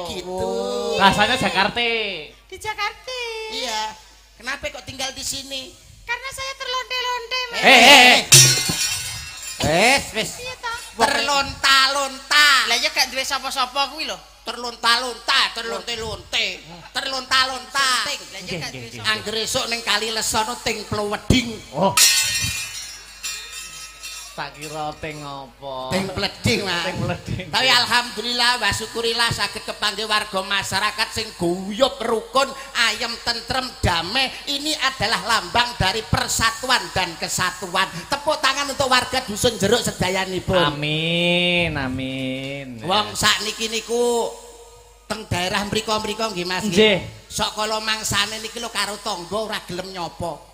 Gitu. Rasanya Jakarta. Di Jakarta. Iya. Kenapa kok tinggal di sini? Karena saya terlonte-lonte, Mas. Eh, eh, eh. Wes, wis. Iya toh? Terlonta-lonta. Lah ya gak duwe sapa-sapa kuwi lho. Terlonta-lonta, terlonte-lonte, terlonta-lonta. Lah ya gak duwe Nggih, nggih, sapa. Angger esuk ning Kali Lesono ting pleweding. Oh. Tak kira ting apa? Ting pleding, Mas. Ting pleding. Tapi alhamdulillah wa syukurillah saged kepanggih warga masyarakat sing guyub rukun, ayem tentrem damai. Ini adalah lambang dari persatuan dan kesatuan. Tepuk tangan untuk warga Dusun Jeruk sedayanipun. Amin, amin. Wong sakniki niku teng daerah mriko-mriko nggih Mas. Nggih. Sok kala mangsane niki lho karo tangga ora gelem nyopo.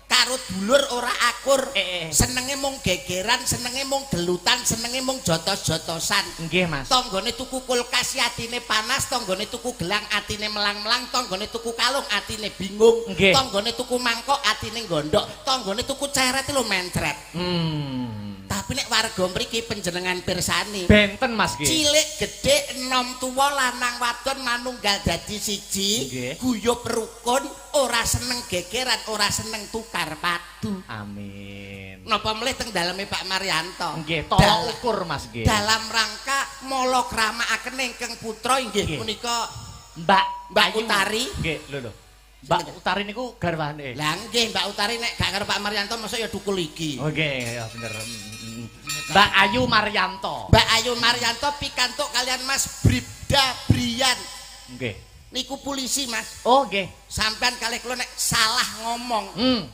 Karo dulur ora akur. Eh, eh. Senenge mung gegeran, senenge mung gelutan, senenge mung jotos-jotosan. Nggih, Mas. Tanggane tuku kulkas atine panas, tanggane tuku gelang atine melang-melang, tanggane tuku kalung atine bingung, Nggih. tanggane tuku mangkok atine gondok, tanggane tuku ceret lho mencret. Tapi nek warga mriki panjenengan pirsani, Benten, Mas nggih. cilik gedhe enom tuwa lanang wadon manunggal dadi siji, Nggih. guyub rukun, ora seneng gegeran, ora seneng tukar padu. Amin. Napa melih teng daleme Pak Maryanto? Nggih, tolak ukur, Mas nggih. Dalam rangka mala kramakaken ingkang putra inggih Nggih. punika Mbak Mbak Ayu. Utari. Nggih, lho lho. Mbak Utari niku garwane. Lah nggih Mbak Utari nek gak karo Pak Maryanto mosok ya dukul iki. Oke, ya bener. Mbak Ayu Maryanto. Mbak Ayu Maryanto pikantuk kalian Mas Bribda Brian. Nggih. Niku polisi, Mas. Oh, nggih. Sampean kalih kula nek salah ngomong,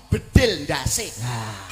bedil ndase. Nah,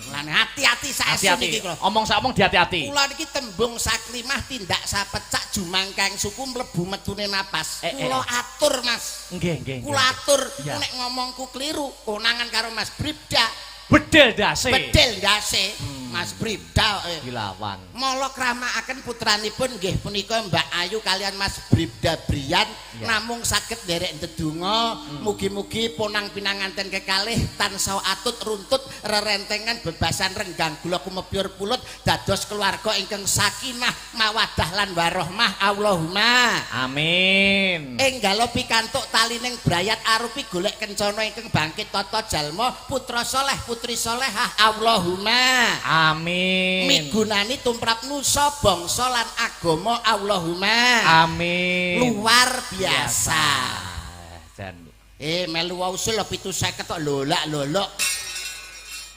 Lan hati-hati saestu niki hati-hati. kula. Omong sak omong dihati-hati. Kula niki tembung saklimah tindak sapecak jumangkang suku mlebu metune napas. Eh, eh, Kula eh. atur, Mas. Nggih, nggih. Kula atur Iya. nek ngomongku keliru, konangan karo Mas Bribda, Bedil ndase. bedil ndase. Mas Bribda Dilawan. Mala kramakaken putranipun nggih punika Mbak Ayu kalian Mas Bribda Brian Iya. namung saged nderek ndedonga mugi-mugi ponang pinanganten kekalih tansah atut runtut rerentengan bebasan renggang gula kumepyur pulut dados keluarga ingkang sakinah mawadah lan warohmah Allahumma. Amin. Enggalo pikantuk talining brayat arupi golek kencana ingkang bangkit tata jalma putra soleh putri solehah Allahumma. Amin. Migunani tumrap nusa bangsa lan agama Allahumma. Amin. Luar biasa. Jan. Melu usul lho 750 kok lolak-lolok.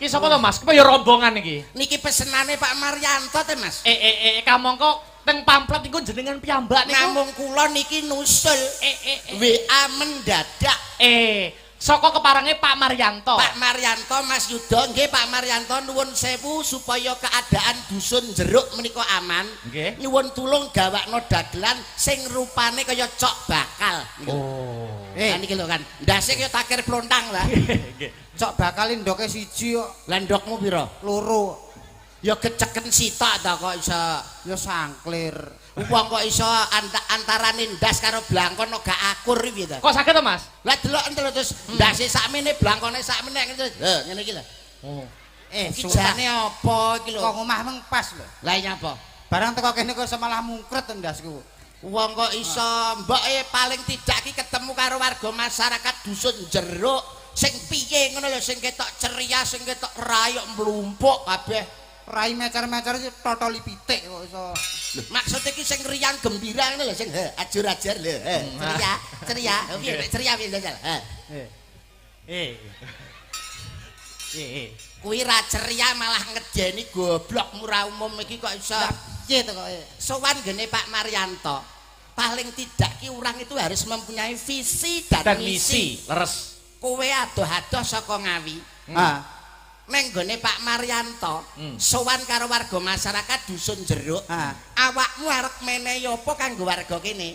Iki sapa to, Mas? Ki ya rombongan iki. Niki pesenane Pak Maryanto te, Mas. Kamangka teng pamflet niku jenengan piyambak niku. Namung kula niki nusul WA mendadak. Saka keparange Pak Maryanto. Pak Maryanto Mas Yuda nggih Pak Maryanto nuwun sewu supaya keadaan Dusun Jeruk menika aman. Nggih. Nyuwun tulung gawakno dagelan sing rupane kaya cok bakal. Oh. Lah niki lho kan, ndase kaya takir plontang lah. Nggih. Cok bakal ndoke siji kok Lah ndokmu pira? loro. Ya keceken sitok ta kok iso. Ya sangklir. Wong kok iso antarane ndas karo blangkon kok gak akur iki piye ta? Kok saged to, Mas? Lah delok terus terus ndase sakmene blangkone sakmene ngene terus. Lho ngene iki lho. Oh. Iki jane apa iki lho? Kok omah meng pas lho. Lah nyapa? Barang teko kene kok iso malah mungkret ndasku. Wong kok iso mboke paling tidak ki ketemu karo warga masyarakat Dusun Jeruk sing piye ngono lho sing ketok ceria sing ketok rayok mlumpuk kabeh. Rai mecer-mecer iki totoli pitik kok iso. Lho maksud iki sing riang gembira ngono lho sing ajur-ajar lho ceria ceria piye nek ceria piye jajal. Kuwi ra ceria malah ngedeni goblok murah umum iki kok iso. Piye to kok? Sowan gene Pak Maryanto. Paling tidak ki orang itu harus mempunyai visi dan misi. Leres. Kowe adoh-adoh saka Ngawi. Ha. Neng gone Pak Maryanto, sowan karo warga masyarakat Dusun Jeruk. Awakmu arep menehi apa kanggo warga kene?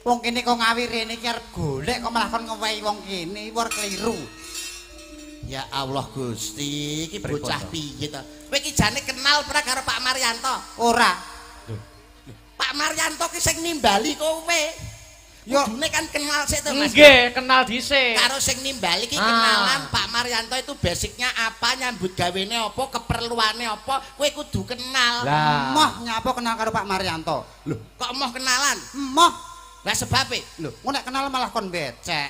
Wong kene kok Ngawi rene iki arep golek kok malah kon ngewehi wong kene, war keliru. Ya Allah Gusti, iki Pripun bocah to? piye to? Kowe iki jane kenal ora karo Pak Maryanto? Ora. Pak Maryanto ki sing nimbali kowe. Yo. Kudune kan kenal sik to Mas. Nggih, kenal dhisik. Karo sing nimbali ki kenalan Pak Maryanto itu basicnya apa, nyambut gawene apa, keperluane apa, kowe kudu kenal. Lah. Moh nyapa kenal karo Pak Maryanto? Lho, kok moh kenalan? Moh. Lah sebabe? Lho, engko nek kenal malah kon becek.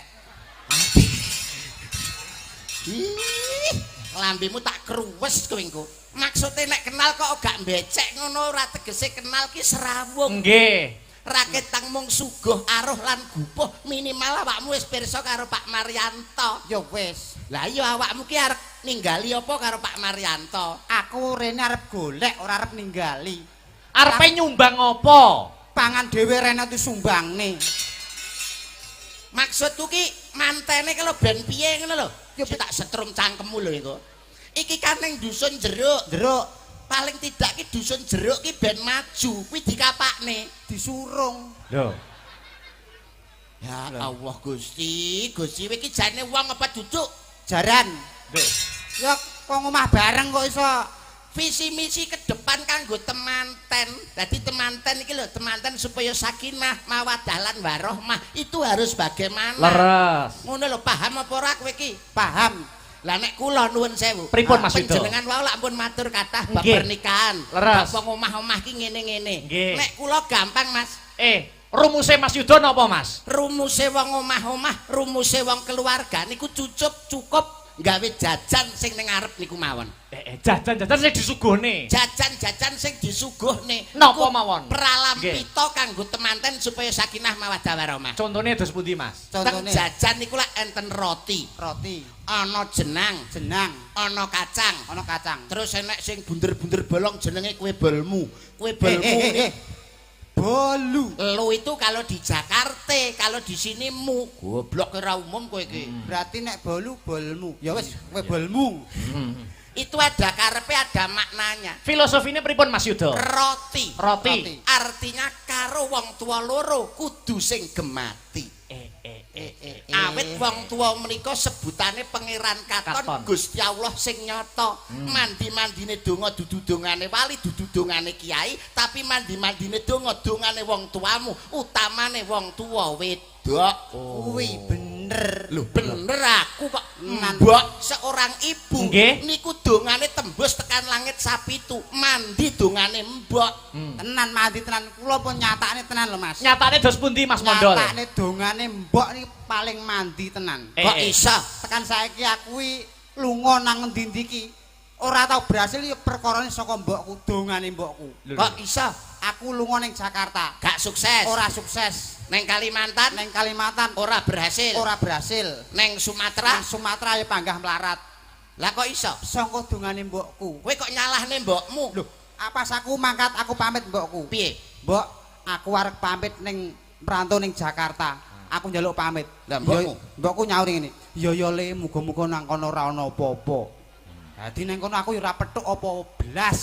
Ih, lambemu tak kruwes kowe engko. Maksude nek kenal kok gak becek ngono ora tegese kenal ki serawung. Nggih. Raket tang mung suguh aruh lan gupuh minimal awakmu wis pirsa karo Pak Maryanto. Ya wis. Lah iya awakmu ki arep ninggali apa karo Pak Maryanto? Aku rene arep golek, ora arep ninggali. Arepe nyumbang apa? Pangan dhewe rene disumbangne. Maksudku ki mantene kalau ben piye ngono lho. Ya tak setrum cangkemmu lho iku. Iki kan ning dusun jeruk. Jeruk Paling tidak ki dusun jeruk ki ben maju, kuwi dikapakne. disurung. Lho. Ya Allah Gusti, Gusti iki jane wong apa duduk? Jaran. Lho. Ya kok ngomah bareng kok iso Visi misi ke depan kanggo temanten. Dadi temanten iki lho, temanten supaya sakinah, mawaddah lan warohmah itu harus bagaimana? Leres. Ngono lho, paham apa ora kowe iki? paham. Lah nek kula nuwun sewu. Pripun, Mas Yudo? Panjenengan wau lak pun matur kathah bab Nggih. pernikahan. Leres. Bab wong omah-omah ki ngene-ngene. Nggih. Nek kula gampang, Mas. Rumuse Mas Yudo napa, Mas? Rumuse wong omah-omah, rumuse wong keluarga niku cucup cukup gawe jajan sing ning ngarep niku mawon. Jajan-jajan sing disuguhne. Jajan-jajan sing disuguhne. Napa Niku mawon? Pralampita kanggo temanten supaya sakinah mawaddah warahmah. Contone dos pundi, Mas? Teng Contone jajan niku lak enten roti, roti, ana jenang, jenang, ana kacang, ana kacang. terus enek sing bunder-bunder bolong jenenge kue bolmu. Kue bolmu Bolu. Lu itu kalau di Jakarta, kalau di sini mu. Goblok ora umum kowe iki. Berarti nek bolu bolmu. Ya wis, kowe bolmu. Itu ada karepe, ada maknanya. Filosofine pripun Mas Yudo? Roti. Roti. Roti. Artinya karo wong tua loro kudu sing gemati. Awit wong tua menika sebutane Pangeran Katon, Katon. Gusti Allah sing nyata. Mandi-mandine donga dudu dongane wali, dudu dongane kiai, tapi mandi-mandine donga dongane wong tuamu, utamane wong tua wedok. Kuwi bener. Lho bener aku kok mbok seorang ibu Nggih. niku dongane tembus tekan langit sapitu, mandi dongane mbok. Tenan mandi tenan kula pun nyatakne tenan lho Mas. Nyatane dos pundi Mas Mondol? Nyatakne dongane mbok niki paling mandi tenan. Kok iso? Tekan saiki aku iki lunga nang endi-endi iki ora tau berhasil ya perkarane saka mbokku, dongane mbokku. Kok iso? Aku lunga ning Jakarta, Gak sukses. ora sukses. Neng Kalimantan Neng Kalimantan ora berhasil. ora berhasil. Neng Sumatera Nang Sumatera ya panggah melarat. lah kok iso? Saka dongane mbokku. Kowe kok nyalahne mbokmu? Lho, apa aku mangkat aku pamit mbokku. Piye? Mbok, aku arep pamit ning merantau ning Jakarta. Aku njaluk pamit. Lah, mbokmu? Mbokku nyauri ngene. Ya ya le, muga-muga nang kono ora ana apa-apa. Dadi nang kono aku ya ora petuk apa blas.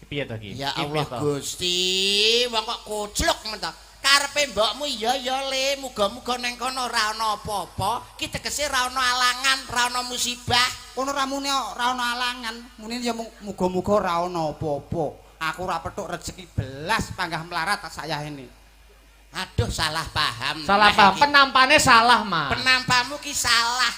Piye to iki? Ya Allah Gusti, wong kok koclok men to. Karepe mbokmu ya ya le, muga-muga nang kono ora ana apa-apa, ki tegese ora ana alangan, ora ana musibah. Kono ora muni ora ana alangan, muni ya muga-muga ora ana apa-apa. Aku ora petuk rezeki belas panggah melarat sayahene. Aduh salah paham. Salah paham, penampane salah, Mas. Penampamu ki salah.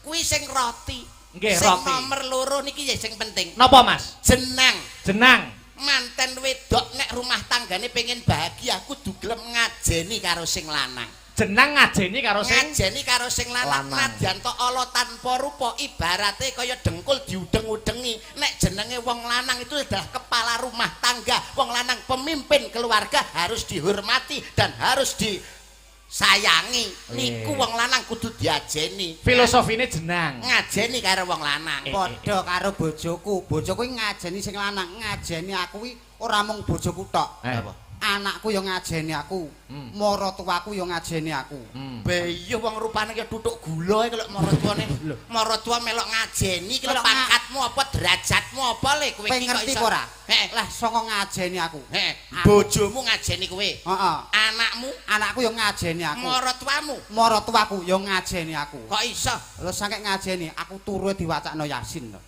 Kuwi sing roti. Nggih, sing roti. nomor loro niki ya sing penting. Napa, Mas? Jenang. Jenang. Manten wedok nek rumah tanggane pengen bahagia kudu gelem ngajeni karo sing lanang. Jenang ngajeni karo sing Ngajeni karo sing lanang nadyan to ala tanpa rupa ibarate kaya dengkul diudeng-udengi. Nek jenenge wong lanang itu adalah kepala rumah tangga, wong lanang pemimpin keluarga harus dihormati dan harus disayangi. Niku wong lanang kudu diajeni. Filosofine jenang. Ngajeni karo wong lanang. Padha karo bojoku. Bojoku iki ngajeni sing lanang, ngajeni aku iki ora mung bojoku tok. Apa? Anakku ya ngajeni aku. Maratuwaku ya ngajeni aku. Beyo wong rupane kaya tutuk gula iki lho maratuwane. Maratuwa melok ngajeni iki lho pangkatmu apa derajatmu apa le kowe iki kok ngerti iso. ora? Heeh. Lah saka ngajeni aku. Heeh. Bojomu ngajeni kowe. Heeh. Anakmu, anakku ya ngajeni aku. Maratuwamu, maratuwaku ya ngajeni aku. Kok iso? Lho saking ngajeni aku turu diwacakno Yasin lho.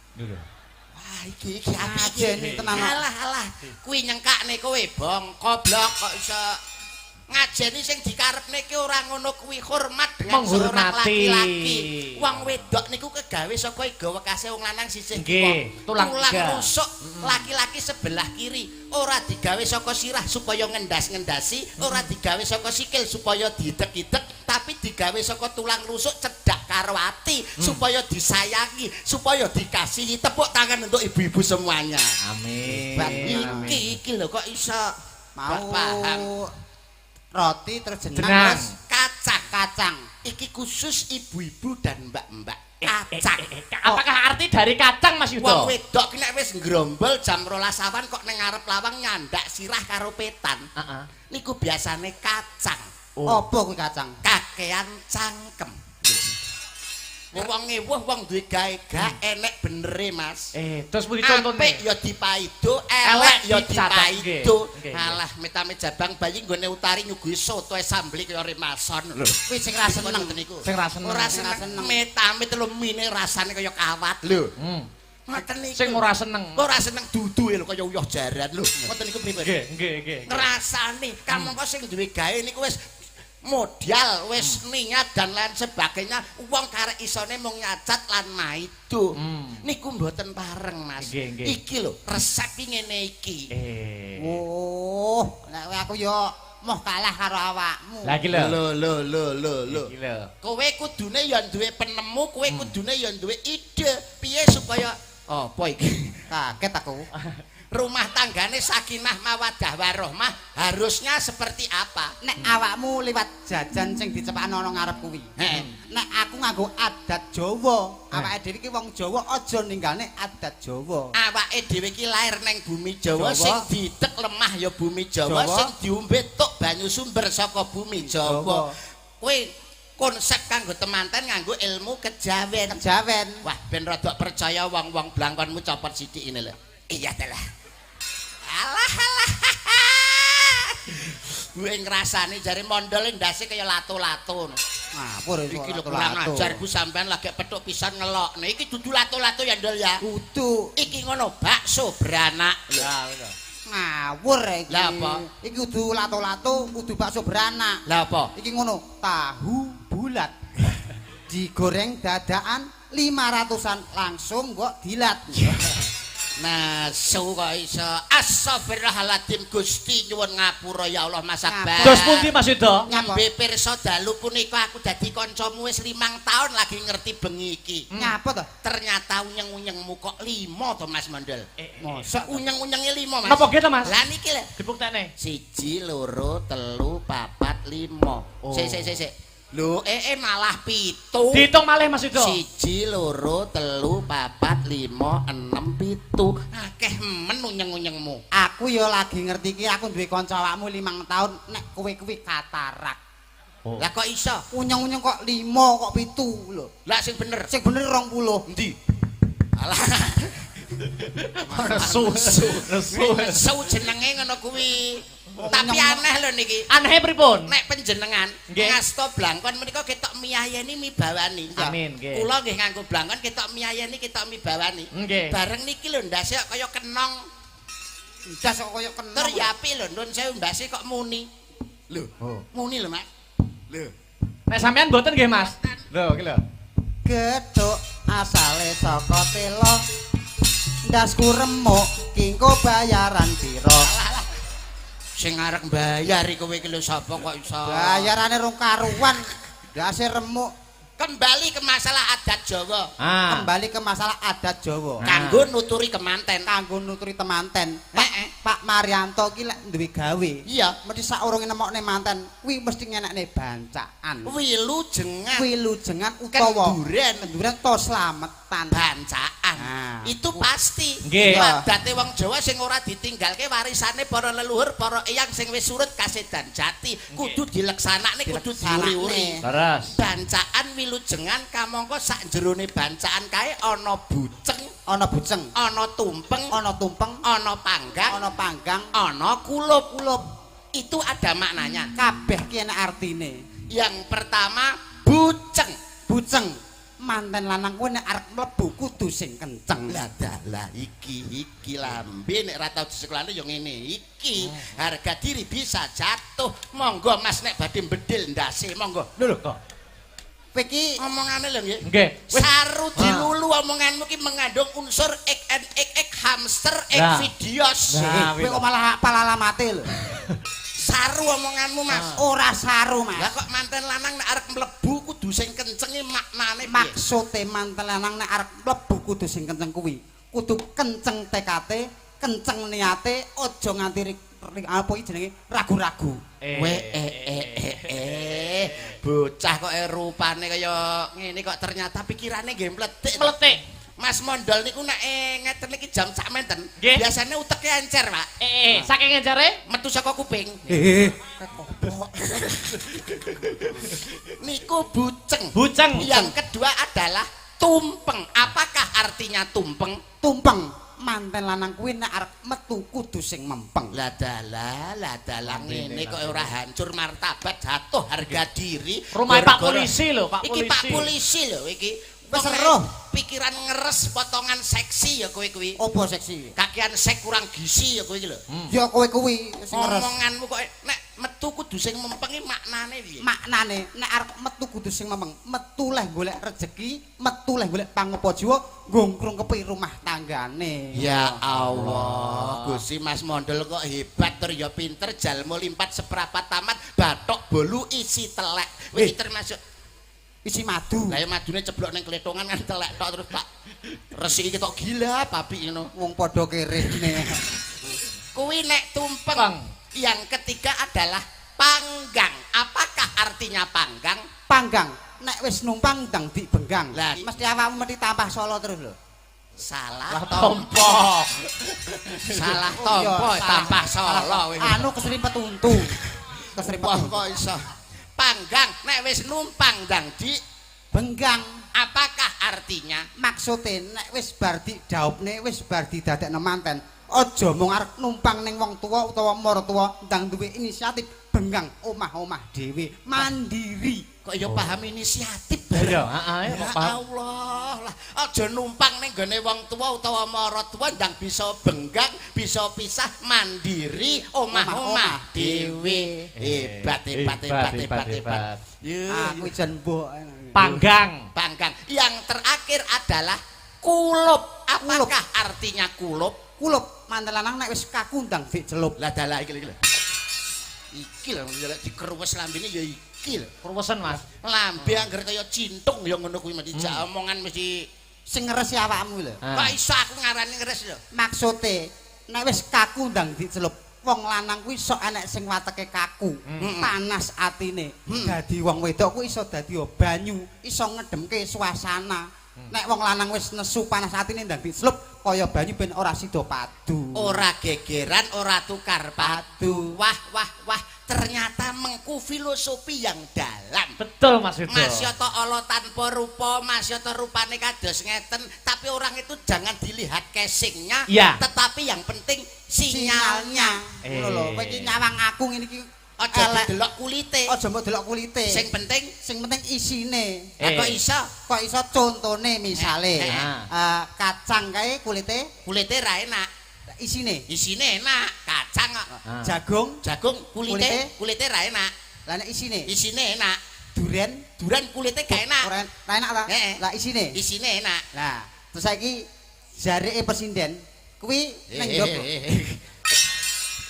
Wah, iki iki apik iki. Tenan. Alah alah, kuwi nyengkakne kowe bongko blok kok iso. Ngajeni sing dikarepne ki ora ngono kuwi, hormat dengan seorang laki-laki. Wong wedok niku kegawe saka iga wekase wong lanang sisih kiwa. Tulang rusuk laki-laki sebelah kiri. Ora digawe saka sirah supaya ngendas-ngendasi, ora digawe saka sikil supaya diidek-idek, tapi digawe saka tulang rusuk cedhak karo ati supaya disayangi, supaya dikasihi. Tepuk tangan untuk ibu-ibu semuanya. Amin. Iki lho kok iso mau paham. Roti terus jenang terus kacang. Iki khusus ibu-ibu dan mbak-mbak. Kacang. Apakah arti dari kacang Mas Yudo? Wong wedok ki nek wis ngrombol jam 12 awan kok ning ngarep lawang nyandak sirah karo petan. Niku biasane kacang. Apa kuwi kacang? Kakean cangkem. Wong ngewuh wong duwe gawe gak enek benere Mas. Terus pundi contone? Apik ya dipaido, elek ya dipaido. Alah metame jabang bayi nggone utari nyuguhi soto sambel kaya remason lho. Kuwi sing ra seneng niku. Sing ra seneng. Ora seneng metame telu mine rasane kaya kawat lho. Ngoten niku. Sing ora seneng. Ora seneng duduhe lho kaya uyah jaran lho. Ngoten niku pripun? Nggih, nggih, nggih. Ngrasani kamangka sing duwe gawe niku wis modal, wis niat dan lain sebagainya. Wong karek isone mung nyacat lan maido. Niku mboten pareng Mas. Iki lho resep ki ngene iki. Oh, nek aku yo moh kalah karo awakmu. Lah iki lho. Lho lho lho lho. Kowe kudune ya duwe penemu, kowe kudune ya duwe ide piye supaya apa iki? Kaget aku. Rumah tanggane sakinah mawadah warohmah harusnya seperti apa? Nek awakmu liwat jajan sing dicepakno ana ngarep kuwi. Nek aku nganggo adat Jawa, awake dhewe iki wong Jawa aja ninggalne adat Jawa. Awake dhewe iki lair neng bumi Jawa, sing didek lemah ya bumi Jawa, sing diombe tuk banyu sumber saka bumi Jawa. Kowe konsep kanggo temanten nganggo ilmu kejawen. Kejawen. Wah, ben rada percaya wong-wong blangkonmu copot sithik ini lho. Iya dalah. Alah alah. Gue ngrasani jare mondol ndase kaya lato-lato. Ngapur iki lho kurang ajar Bu sampean lagi petuk pisan ngelokne. Iki dudu lato-lato ya ndol ya. Kudu. Iki ngono bakso beranak. Lah ngono. Ngawur iki. Lah apa? Iki kudu lato-lato, kudu bakso beranak. Lah apa? Iki ngono, tahu bulat. Digoreng dadakan 500-an langsung kok dilat. Nah, su kok iso. Astagfirullahaladzim Gusti nyuwun ngapura ya Allah Mas Akbar. Dos pundi Mas Yudo? Nyambe pirsa dalu punika aku dadi kancamu wis 5 tahun lagi ngerti bengi iki. Nyapa to? Ternyata unyeng-unyengmu kok 5 to Mas Mondol. Mosok unyeng-unyenge 5 Mas. Napa nggih to Mas? Lah niki lho. Dibuktekne. 1 2 3 4 5. Sik sik sik sik. Lho, malah 7. Diitung malih Mas Yudo. 1 2 3 4 5 6 7. Akeh men unyeng-unyengmu. Aku ya lagi ngerti iki aku duwe kanca awakmu 5 tahun nek kowe kuwi katarak. Oh. Lah kok iso? Unyeng-unyeng kok 5 kok 7 lho. Lah sing bener. Sing bener 20. Endi? Alah. Nesu. Nesu. Nesu jenenge ngono kuwi. Tapi aneh lho niki. Anehe pripun? Nek panjenengan ngasta blangkon menika ketok miyayeni mibawani. Amin nggih. Kula nggih nganggo blangkon ketok miyayeni ketok mibawani. Bareng niki lho ndase kok kaya kenong. Ndas kok kaya kenong. Tur ya apik lho nun sewu ndase kok muni. Lho, muni lho Mas. Lho. Nek sampean mboten nggih Mas. Lho iki lho. Gethuk asale saka telo. Ndasku remuk kingko bayaran pira? Sing arep mbayar kowe iki lho sapa kok iso? Bayarane rong karuan, ndase remuk. Kembali ke masalah adat Jawa. Kembali ke masalah adat Jawa. Kanggo nuturi kemanten. Kanggo nuturi temanten. Pak Marianto ki lek duwe gawe. Iya, mesti saurunge nemokne manten, kuwi mesti ngenekne bancaan. Wilujengan. Wilujengan utawa kenduren, kenduren to slametan. Bancaan. Itu pasti. Adate wong Jawa sing ora ditinggalke warisane para leluhur, para eyang sing wis surut kasedan jati, kudu dileksanakne, kudu diuri-uri. Leres. Bancaan wilujengan kamangka sak jerone bancaan kae ana buceng, ana buceng, ana tumpeng, ana tumpeng, ana panggang, ana panggang, ana kulup. Kulup. Itu ada maknanya. Kabeh ki enak artine. Yang pertama buceng. Buceng. Manten lanang kuwi nek arep mlebu kudu sing kenceng. Lah dalah, iki iki lambe nek ra tau disekolahne ya ngene iki. Harga diri bisa jatuh. Monggo Mas, nek badhe bedil ndase monggo. Lho lho kok. Kowe iki Omongane lho nggih. Nggih. Wis. Saru dilulu, omonganmu ki mengandung unsur XNXX hamster X Lah. videos. Nah, kowe kok malah hafal alamate lho. Saru omonganmu, Mas. Ora saru, Mas. Lah kok manten lanang nek arep mlebu kudu sing kencenge, maknane piye? Maksude manten lanang nek arep mlebu kudu sing kenceng kuwi. Kudu kenceng tekate, kenceng niate, aja nganti apa iki jenenge, ragu-ragu. We eh eh eh eh bocah kok rupane kaya ngene kok ternyata pikirane nggih mletik. Mletik. Mas Mondol niku nek ngeten iki jam sak menten, biasane uteke encer, Pak. Saking encere metu saka kuping. Eh, Niku buceng. Buceng. Yang kedua adalah tumpeng. Apakah artinya tumpeng? Tumpeng. Manten lanang kuwi nek arep metu kudu sing mempeng. Lah dalah, lah dalah, ngene kok ora hancur martabat, jatuh harga diri. Rumahe Pak Gara-gara- Polisi lho, Pak Iki Pak Polisi. Polisi lho iki. Wis Wong eruh. Pikiran ngeres, potongan seksi ya kowe kuwi. Apa seksi? Kakean sek kurang gizi ya kowe iki lho. Ya kowe kuwi sing ngeres. Omonganmu kok nek metu kudu sing mempengi, maknane piye? Maknane nek arep metu kudu sing mempeng, metu leh golek rejeki, metu leh golek pangopo jiwa, nggo ngrungkepi rumah tanggane. Ya Allah, Gusti, Mas Mondol kok hebat tur ya pinter, jalmo limpat seprapat tamat, bathok bolu isi telek. Kowe iki termasuk Isi madu. Lah ya madune ceblok ning kletongan kan telek tok, terus tak resiki ketok gila papi ngono. Wong padha kerene. Kuwi nek tumpeng. Peng. Yang ketiga adalah panggang. Apakah artinya panggang? Panggang. Nek wis numpang ndang dibenggang. Lah. Mesti awakmu mesti tambah solo terus lho. Salah Lah tompo. tompo. Salah Oh, iya, tompo salah. tambah solo kowe. Anu, keserimpet untu. Keserimpet Wah untu. kok iso. Panggang, nek wis numpang ndang di Benggang. Apakah artinya? Maksude nek wis bar didaupne, wis bar didadekno manten, aja mung arep numpang ning wong tuwa utawa maratuwa, ndang duwe inisiatif benggang omah-omah dhewe, mandiri. Kok ya paham inisiatif Iya, bareng. heeh, Ya kok paham. Allah, lah aja numpang ning gone wong tuwa utawa maratuwa, ndang bisa benggang, bisa pisah mandiri omah-omah Omah-omah dhewe. Hebat, hebat, hebat, hebat, hebat. Yo, Aku jan mbok. Panggang. Panggang. Yang terakhir adalah kulup. Apakah artinya kulup? Kulup, manten lanang nek wis kaku ndang dicelup. Lah dalah, iki lho, iki lho. Iki lho lek dikruwes lambene ya iki lho. Kruwesen, Mas. Lambe angger kaya cintung ya ngono kuwi mesti jak omongan mesti. Sing ngeresi awakmu lho. Kok iso aku ngarani ngeres lho? Maksude nek wis kaku ndang dicelup. Wong lanang kuwi sok enek sing wateke kaku, panas atine. Dadi wong wedok kuwi iso dadi banyu, iso ngedemke suasana. Nek wong lanang wis nesu panas atine ndang dicelup kaya banyu ben ora sida padu. Ora gegeran, ora tukar padu. Wah, wah, wah, ternyata mengku filosofi yang dalam. Betul, Mas Yudo. Mas Yoto ala tanpa rupa, Mas Yoto rupane kados ngeten, tapi orang itu jangan dilihat casingnya, tetapi yang penting sinyalnya. Ngono lho, kowe iki nyawang aku ngene iki Aja elek. didelok kulite. Aja mbok delok kulite. Sing penting Sing penting isine. Lah kok iso? Kok iso, contone misale kacang kae kulite Kulite ra enak, isine. Isine enak, kacang kok. Jagung, Jagung kulite, Kulite? kulite ra enak, lah nek isine isine enak. Duren, Duren kulite gak enak. Ora ra enak ta? Heeh. Lah isine. Isine enak. Lah, terus saiki jarike presiden kuwi nang njaba.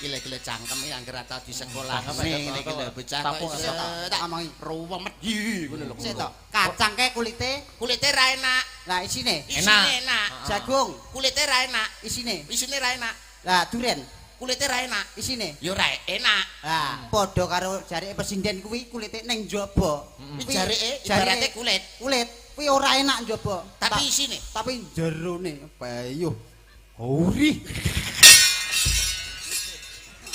Iki lho cangkem iki anggere tau di sekolah. Cangkem, Ngene cangkem, iki lho bocah kok tapuk, iso tapuk. tak Omongi. ruwemet ngono lho. Sik to, kacang kae kulite, Kulite ra enak, lah isine. isine enak. Jagung, Kulite ra enak, isine. Isine ra enak. Lah duren, Kulite ra enak. Isine. Ya ora enak. Lah, padha karo jarike presiden kuwi kulite ning njaba. Kuwi jarike ibarate kulit, Kulit kuwi ora enak njaba. Tapi isine Tapi jerone bayuh. Gurih.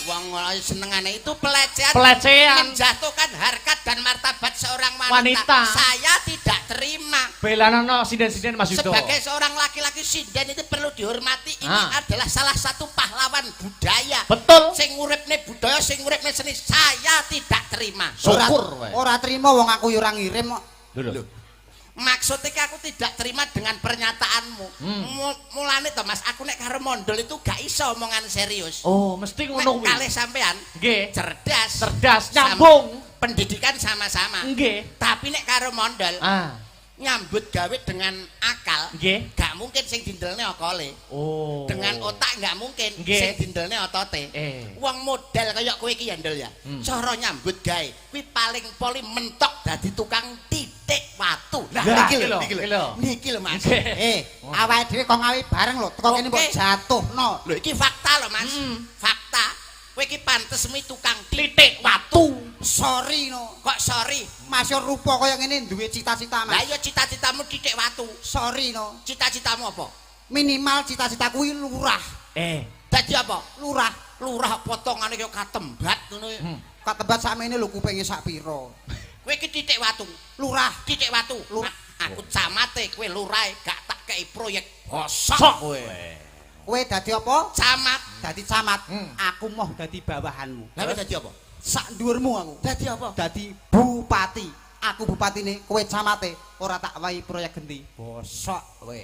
Wong senengane itu pelecehan. Pelecehan. Menjatuhkan harkat dan martabat seorang wanita. Wanita. Saya tidak terima. Belanono sinden-sinden, Mas Yudo. Sebagai seorang laki-laki, sinden itu perlu dihormati. Ini adalah salah satu pahlawan budaya. Betul. Sing nguripne budaya, sing nguripne seni, saya tidak terima. Syukur wae. Ora trima, wong aku yo ora ngirim kok. Lho lho. Maksudnya ki aku tidak terima dengan pernyataanmu. Mulane to Mas, aku nek karo mondol itu gak iso omongan serius. Oh, mesti Nek ngono kuwi. kalih sampean cerdas, Cerdas, nyambung. Pendidikan sama-sama. Tapi nek karo mondol nyambut gawe dengan akal, gak mungkin sing dindelne akale. Oh. Dengan otak gak mungkin sing dindelne otote. Wong model kaya kowe iki ya ndel ya. Cara nyambut gawe kuwi paling poli mentok dadi tukang titik watu. Lah Lah, niki lho, niki iki lho. lho. Niki lho Mas. Awake dhewe kok ngawi bareng lho, teko kene mbok jatuhno. Lho iki fakta lho Mas. Fakta. Kowe iki pantes mi tukang Titik watu. Sorry no. Kok sorry? Mas yo rupa kaya ngene duwe cita-cita, Lah Mas. iya cita-citamu titik watu. Sorry no. Cita-citamu apa? Minimal cita-cita kuwi lurah. Dadi apa? Lurah. Lurah potongane kaya katembat ngono. Katembat sakmene lho kupinge sak pira. Kowe iki titik watu. Lurah. Titik watu. Lurah. Aku camate kowe lurahe gak tak kei proyek. Bosok Sok. kowe. Kowe dadi apa? Camat. Dadi camat. Aku moh dadi bawahanmu. Lah kowe dadi apa? Sak dhuwurmu aku. Dadi apa? Dadi bupati. Aku bupatine, kowe camate, ora tak wahi proyek genti. Bosok kowe.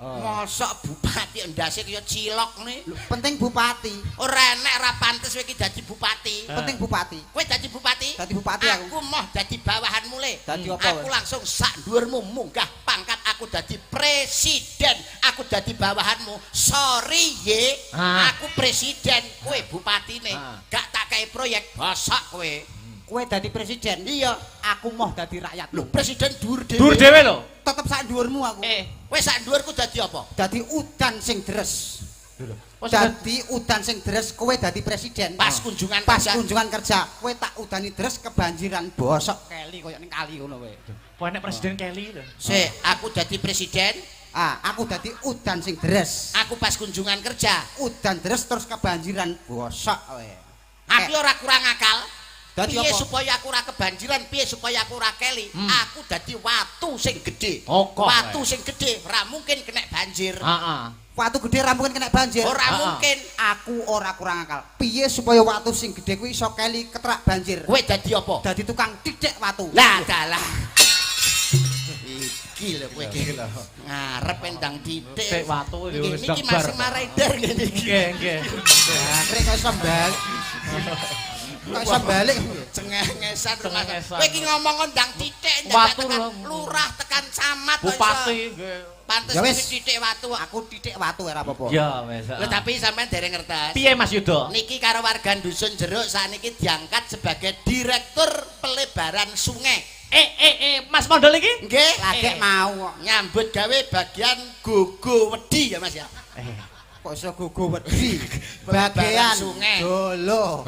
Mosok bupati endase kaya cilok ngene. Lho, penting bupati. Ora enek ora pantes kowe iki dadi bupati. Penting bupati. Kowe dadi bupati? Dadi bupati aku. Aku moh dadi bawahanmu le. Dadi apa Aku kowe? langsung sak dhuwurmu munggah pangkat aku dadi presiden. Aku dadi bawahanmu. Sorry ye. Aku presiden, kowe bupatine. Gak tak kei proyek, bosok kowe. Kowe dadi presiden. Iya. Aku moh dadi rakyat. Lho, presiden dhuwur dhewe. Dhuwur dhewe lho. Tetep sak dhuwurmu aku. Kowe sak dhuwurku dadi apa? Dadi udan sing deres. Wes Dadi udan sing deres, kowe dadi presiden. Pas kunjungan Pas kerja. kunjungan kerja, kowe tak udani deres kebanjiran bosok keli koyo ning kali ngono kowe. Kowe nek presiden Kelly lho. Sik, aku dadi presiden, Aku dadi udan sing deres. aku pas kunjungan kerja. Udan deres terus kebanjiran bosok kowe. Aku ora kurang akal. Dadi Piye apa? supaya aku ora kebanjiran, piye supaya aku ora keli? Aku dadi watu sing gedhe. Kokoh, Watu kowe. sing gedhe ora mungkin kena banjir. Heeh. Watu gedhe ra mungkin kena banjir. Ora mungkin. Aku ora kurang akal. Piye supaya watu sing gedhe kuwi iso keli ketrak banjir? Kowe dadi apa? Dadi tukang titik watu. Lah dalah. Iki lho kowe iki. Ngarep endang titik. Titik watu lho, Nggih, wis niki bar. Mas Rider ngene iki. Nggih, nggih. Akhire kok iso balik. Kok iso balik. Cengengesan rumah. Cengengesan. Kowe iki ngomong ndang titik ndak Watu tekan lho. lurah tekan camat kok iso. Bupati nggih. Pantes Ya wis. iki titik watu. Aku titik watu ora apa-apa. Ya wis. Lho tapi sampean dereng ngertos. Piye Mas Yuda? Niki karo warga dusun Jeruk sakniki diangkat sebagai direktur pelebaran sungai. Mas Mondol iki? Nggih. Lagek mau kok. Nyambut gawe bagian gogo wedi ya Mas ya. Kok iso gogo wedi. Pelebaran Bagian sungai. dolo.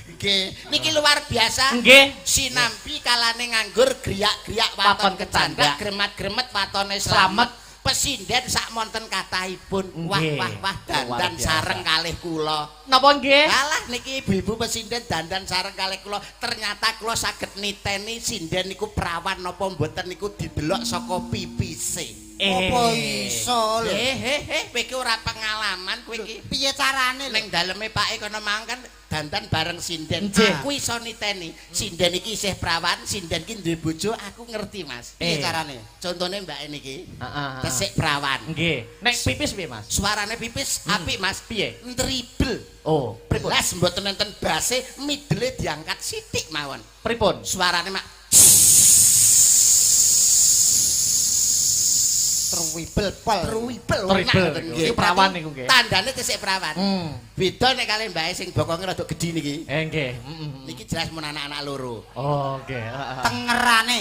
Nggih. Niki luar biasa. Nggih. Sinambi kalane nganggur griyak-griyak waton Waton kecandak kecandak. gremat-gremet watone Slamet. slamet. Pesinden sak monten kathahipun. Wah Nggih. wah wah Luar dandan biasa. sareng kalih kula. Napa nggih? Alah niki ibu-ibu pesinden dandan sareng kalih kula. Ternyata kula saged niteni sinden niku prawan napa mboten niku didelok saka pipise. Apa iso lho? Kowe iki ora pengalaman kowe iki. Piye carane lho? Ning daleme pake kono mang kan dandan bareng sinden. Nggih. Aku iso niteni. Sinden iki isih prawan, sinden iki duwe bojo, aku ngerti, Mas. Piye carane? Contone mbake niki. Heeh. Tesik prawan. Nggih. Nek pipis piye, Mas? Suarane pipis apik, Mas. Piye? Ntribel. Oh, pripun? Belas mboten enten base, midele diangkat sithik mawon. Pripun? Suarane mak Truwibel pol. truwibel. Tribel. Enak, nggih. Iku prawan niku nggih. Tandane tesik prawan. Beda nek kalian mbake sing bokonge rada gedhi niki. Nggih. Niki jelas mun anak-anak loro. Oh, nggih. Heeh. Tengerane.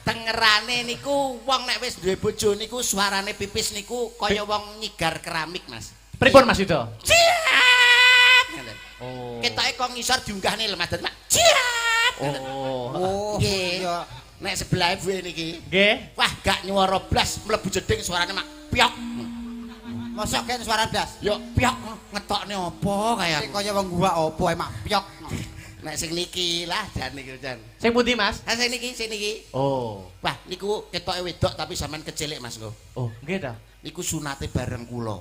Tengerane niku wong nek wis duwe bojo niku suarane pipis niku kaya wong nyigar keramik, Mas. Pripun Mas Yuda? Ciat. Ngoten. Oh. Ketoke kok ngisor diunggahne lho Mas. Dadi mak ciat. Ngoten. Oh. Oh, Nggih. iya. Nek sebelah ibuke niki. Nggih. Wah, gak nyuara blas mlebu jeding suarane mak pyok. Mosok kene suara blas. Yo pyok ngetokne apa kaya Iki kaya wong gua apa emak pyok. Nek sing niki lah jan niku jan. Sing pundi, Mas? Ha sing niki, sing niki. Oh. Wah, niku ketoke wedok tapi sampean kecilik Mas nggo. Oh, nggih ta. Niku sunate bareng kula.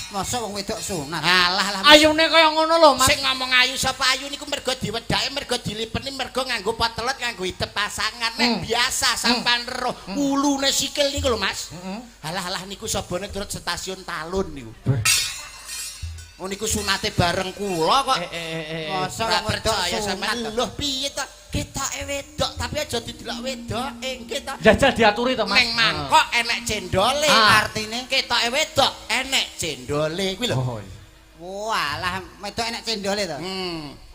Mosok wong wedok sunat. Alah lah. Mas. Ayune kaya ngono lho, Mas. Sing ngomong ayu sapa ayu niku mergo diwedake, mergo dilipeni, mergo nganggo potelet, nganggo kanggo idep pasangan. Nek biasa sampean roh wulune sikil niku lho, Mas. Halah-halah niku sobone turut stasiun Talun niku. Oh niku sunate bareng kula kok. Mosok Ora wong wedok percaya sampean. sunat. Lho piye to? Ketoke wedok tapi aja didelok wedoke nggih to. Jajal diaturi to, Mas. Neng mangkok enek cendole. Artine Ketoke wedok enek cendole kuwi lho. Oh. iya. walah wedok enek cendole to.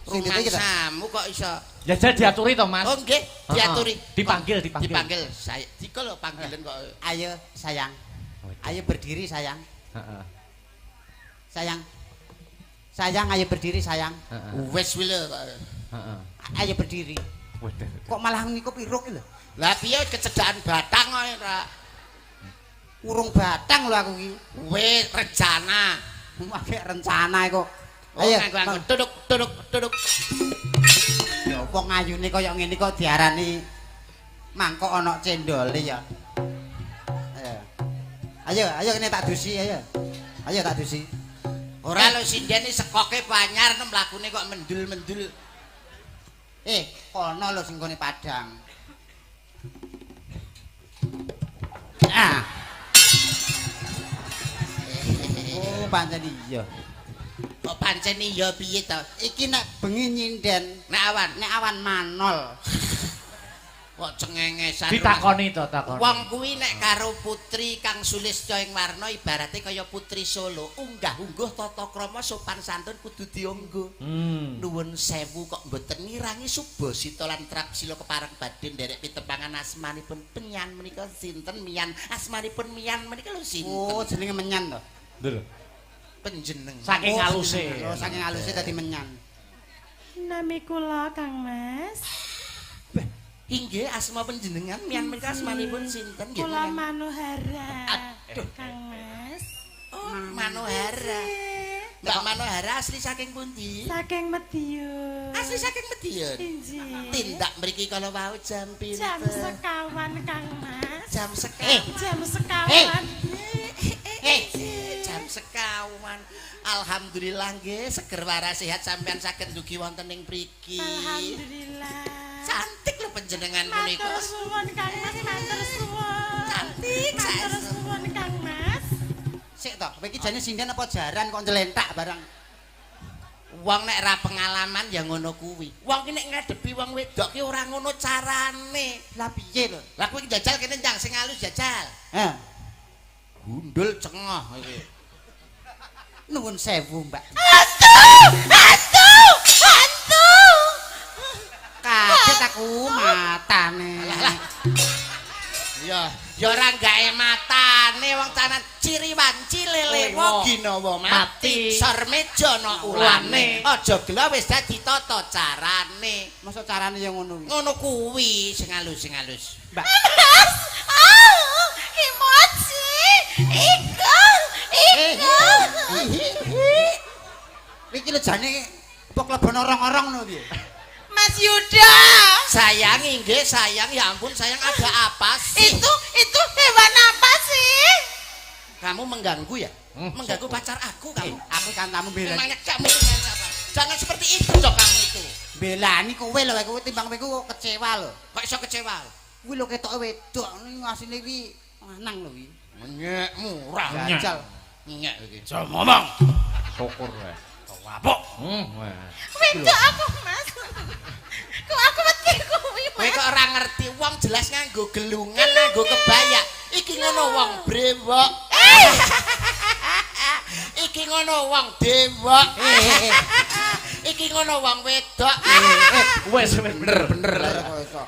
Sing dite iki to? Rumangsamu kok iso. Jajal diaturi to, Mas. Oh nggih, diaturi. Dipanggil, dipanggil. Dipanggil saya. Dika lho panggilan kok. Ayo sayang. Ayo berdiri sayang. Heeh. Sayang. Sayang ayo berdiri sayang. Heeh. Wis kuwi lho kok. Heeh. Ayo berdiri. Waduh. Kok malah ngikup iruk iki lho. Lah piye kecedhakan batang kok ora. Urung batang lho aku iki. Wis rencana. Akeh rencana kok. Oh, Ayo. nganggo duduk duduk duduk. Ya wong ayune kaya ngene kok diarani mangkok ana cendole ya. Ayo. Ayo, ayo kene tak dusi ayo. Ayo tak dusi. Ora lho sinden iki sekoke panyar nem mlakune kok mendul-mendul. Kono lho sing gone Padang. Ah. Oh, pancen iya. Kok pancen iya piye to? Iki nek bengi nyinden, Nek awan nek awan manol. kok cengengesan. Ditakoni to, takoni. Wong kuwi nek karo putri kang sulistya ing warna ibarate kaya putri Solo, unggah-ungguh tata krama sopan santun kudu dionggo. Nuwun sewu kok mboten ngirangi subasita lan trapsila kepareng badhe nderek pitepangan asmanipun penyan menika sinten mian asmanipun mian menika lho sinten Oh, jenenge menyan to. Lho. Panjenengan. Saking aluse. Oh, saking aluse dadi menyan. Nami kula Kang Mas. Inggih asma panjenengan mian menika asmanipun sinten nggih? Kula Manohara. Aduh. Kang Mas. Oh, Manohara. Mbak Manohara asli saking pundi? Saking Mediun. Asli saking Mediun. Inggih. Tindak mriki kala wau jam pinten? Jam sekawan Kang Mas. Jam sekawan. Jam sekawan. Jam sekawan. Alhamdulillah nggih seger waras sehat sampean saged dugi wonten ing mriki. Alhamdulillah. Cantik lho panjenengan punika. Matur suwun Kang Mas, matur suwun. Cantik Matur saestu. suwun Kang Mas. Sik to, kowe iki jane sinden apa jaran kok njelentak barang. Wong nek ra pengalaman ya ngono kuwi. Wong ki nek ngadepi wong wedok ki ora ngono carane. Lah piye lho? Lah kowe ki jajal kene ndang sing halus jajal. Heh. Gundul cengoh iki. Nuwun sewu, Mbak. Hantu! Hantu! Hantu! Kaget aku matane. Ya, ya ora gawe matane wong canan ciri wanci lelewa ginawa mati. Sor meja ana ulane. Aja gela wis dadi tata carane. Mosok carane ya ngono kuwi. Ngono kuwi sing halus sing halus. Mbak. Mas! Ah! Kimochi! Iko! Iko! Iki lho jane apa klebon orong-orong ngono piye? Mas Yuda. Sayang inggih sayang ya ampun sayang ada apa sih? Itu hewan apa sih? Kamu mengganggu ya? Mengganggu pacar aku kamu. Aku kancamu belani. Memangnya kamu dengan siapa? Jangan seperti itu dong kamu itu. Belani kowe lho, kowe timbang kowe ku kecewa lho. Kok iso kecewa? Kuwi lho ketoke wedok ning asline iki lanang lho iki. Menyek murah. Jajal. Nyek iki. Aja ngomong. Syukur wae. Wapuk. Wedok aku, Mas. Kok aku wedi kuwi, Kowe Mas? kok ora ngerti wong jelas nganggo gelungan, nganggo kebaya. Iki ngono wong brewok. Iki ngono wong dewok. Iki ngono wong wedok. Wes bener bener.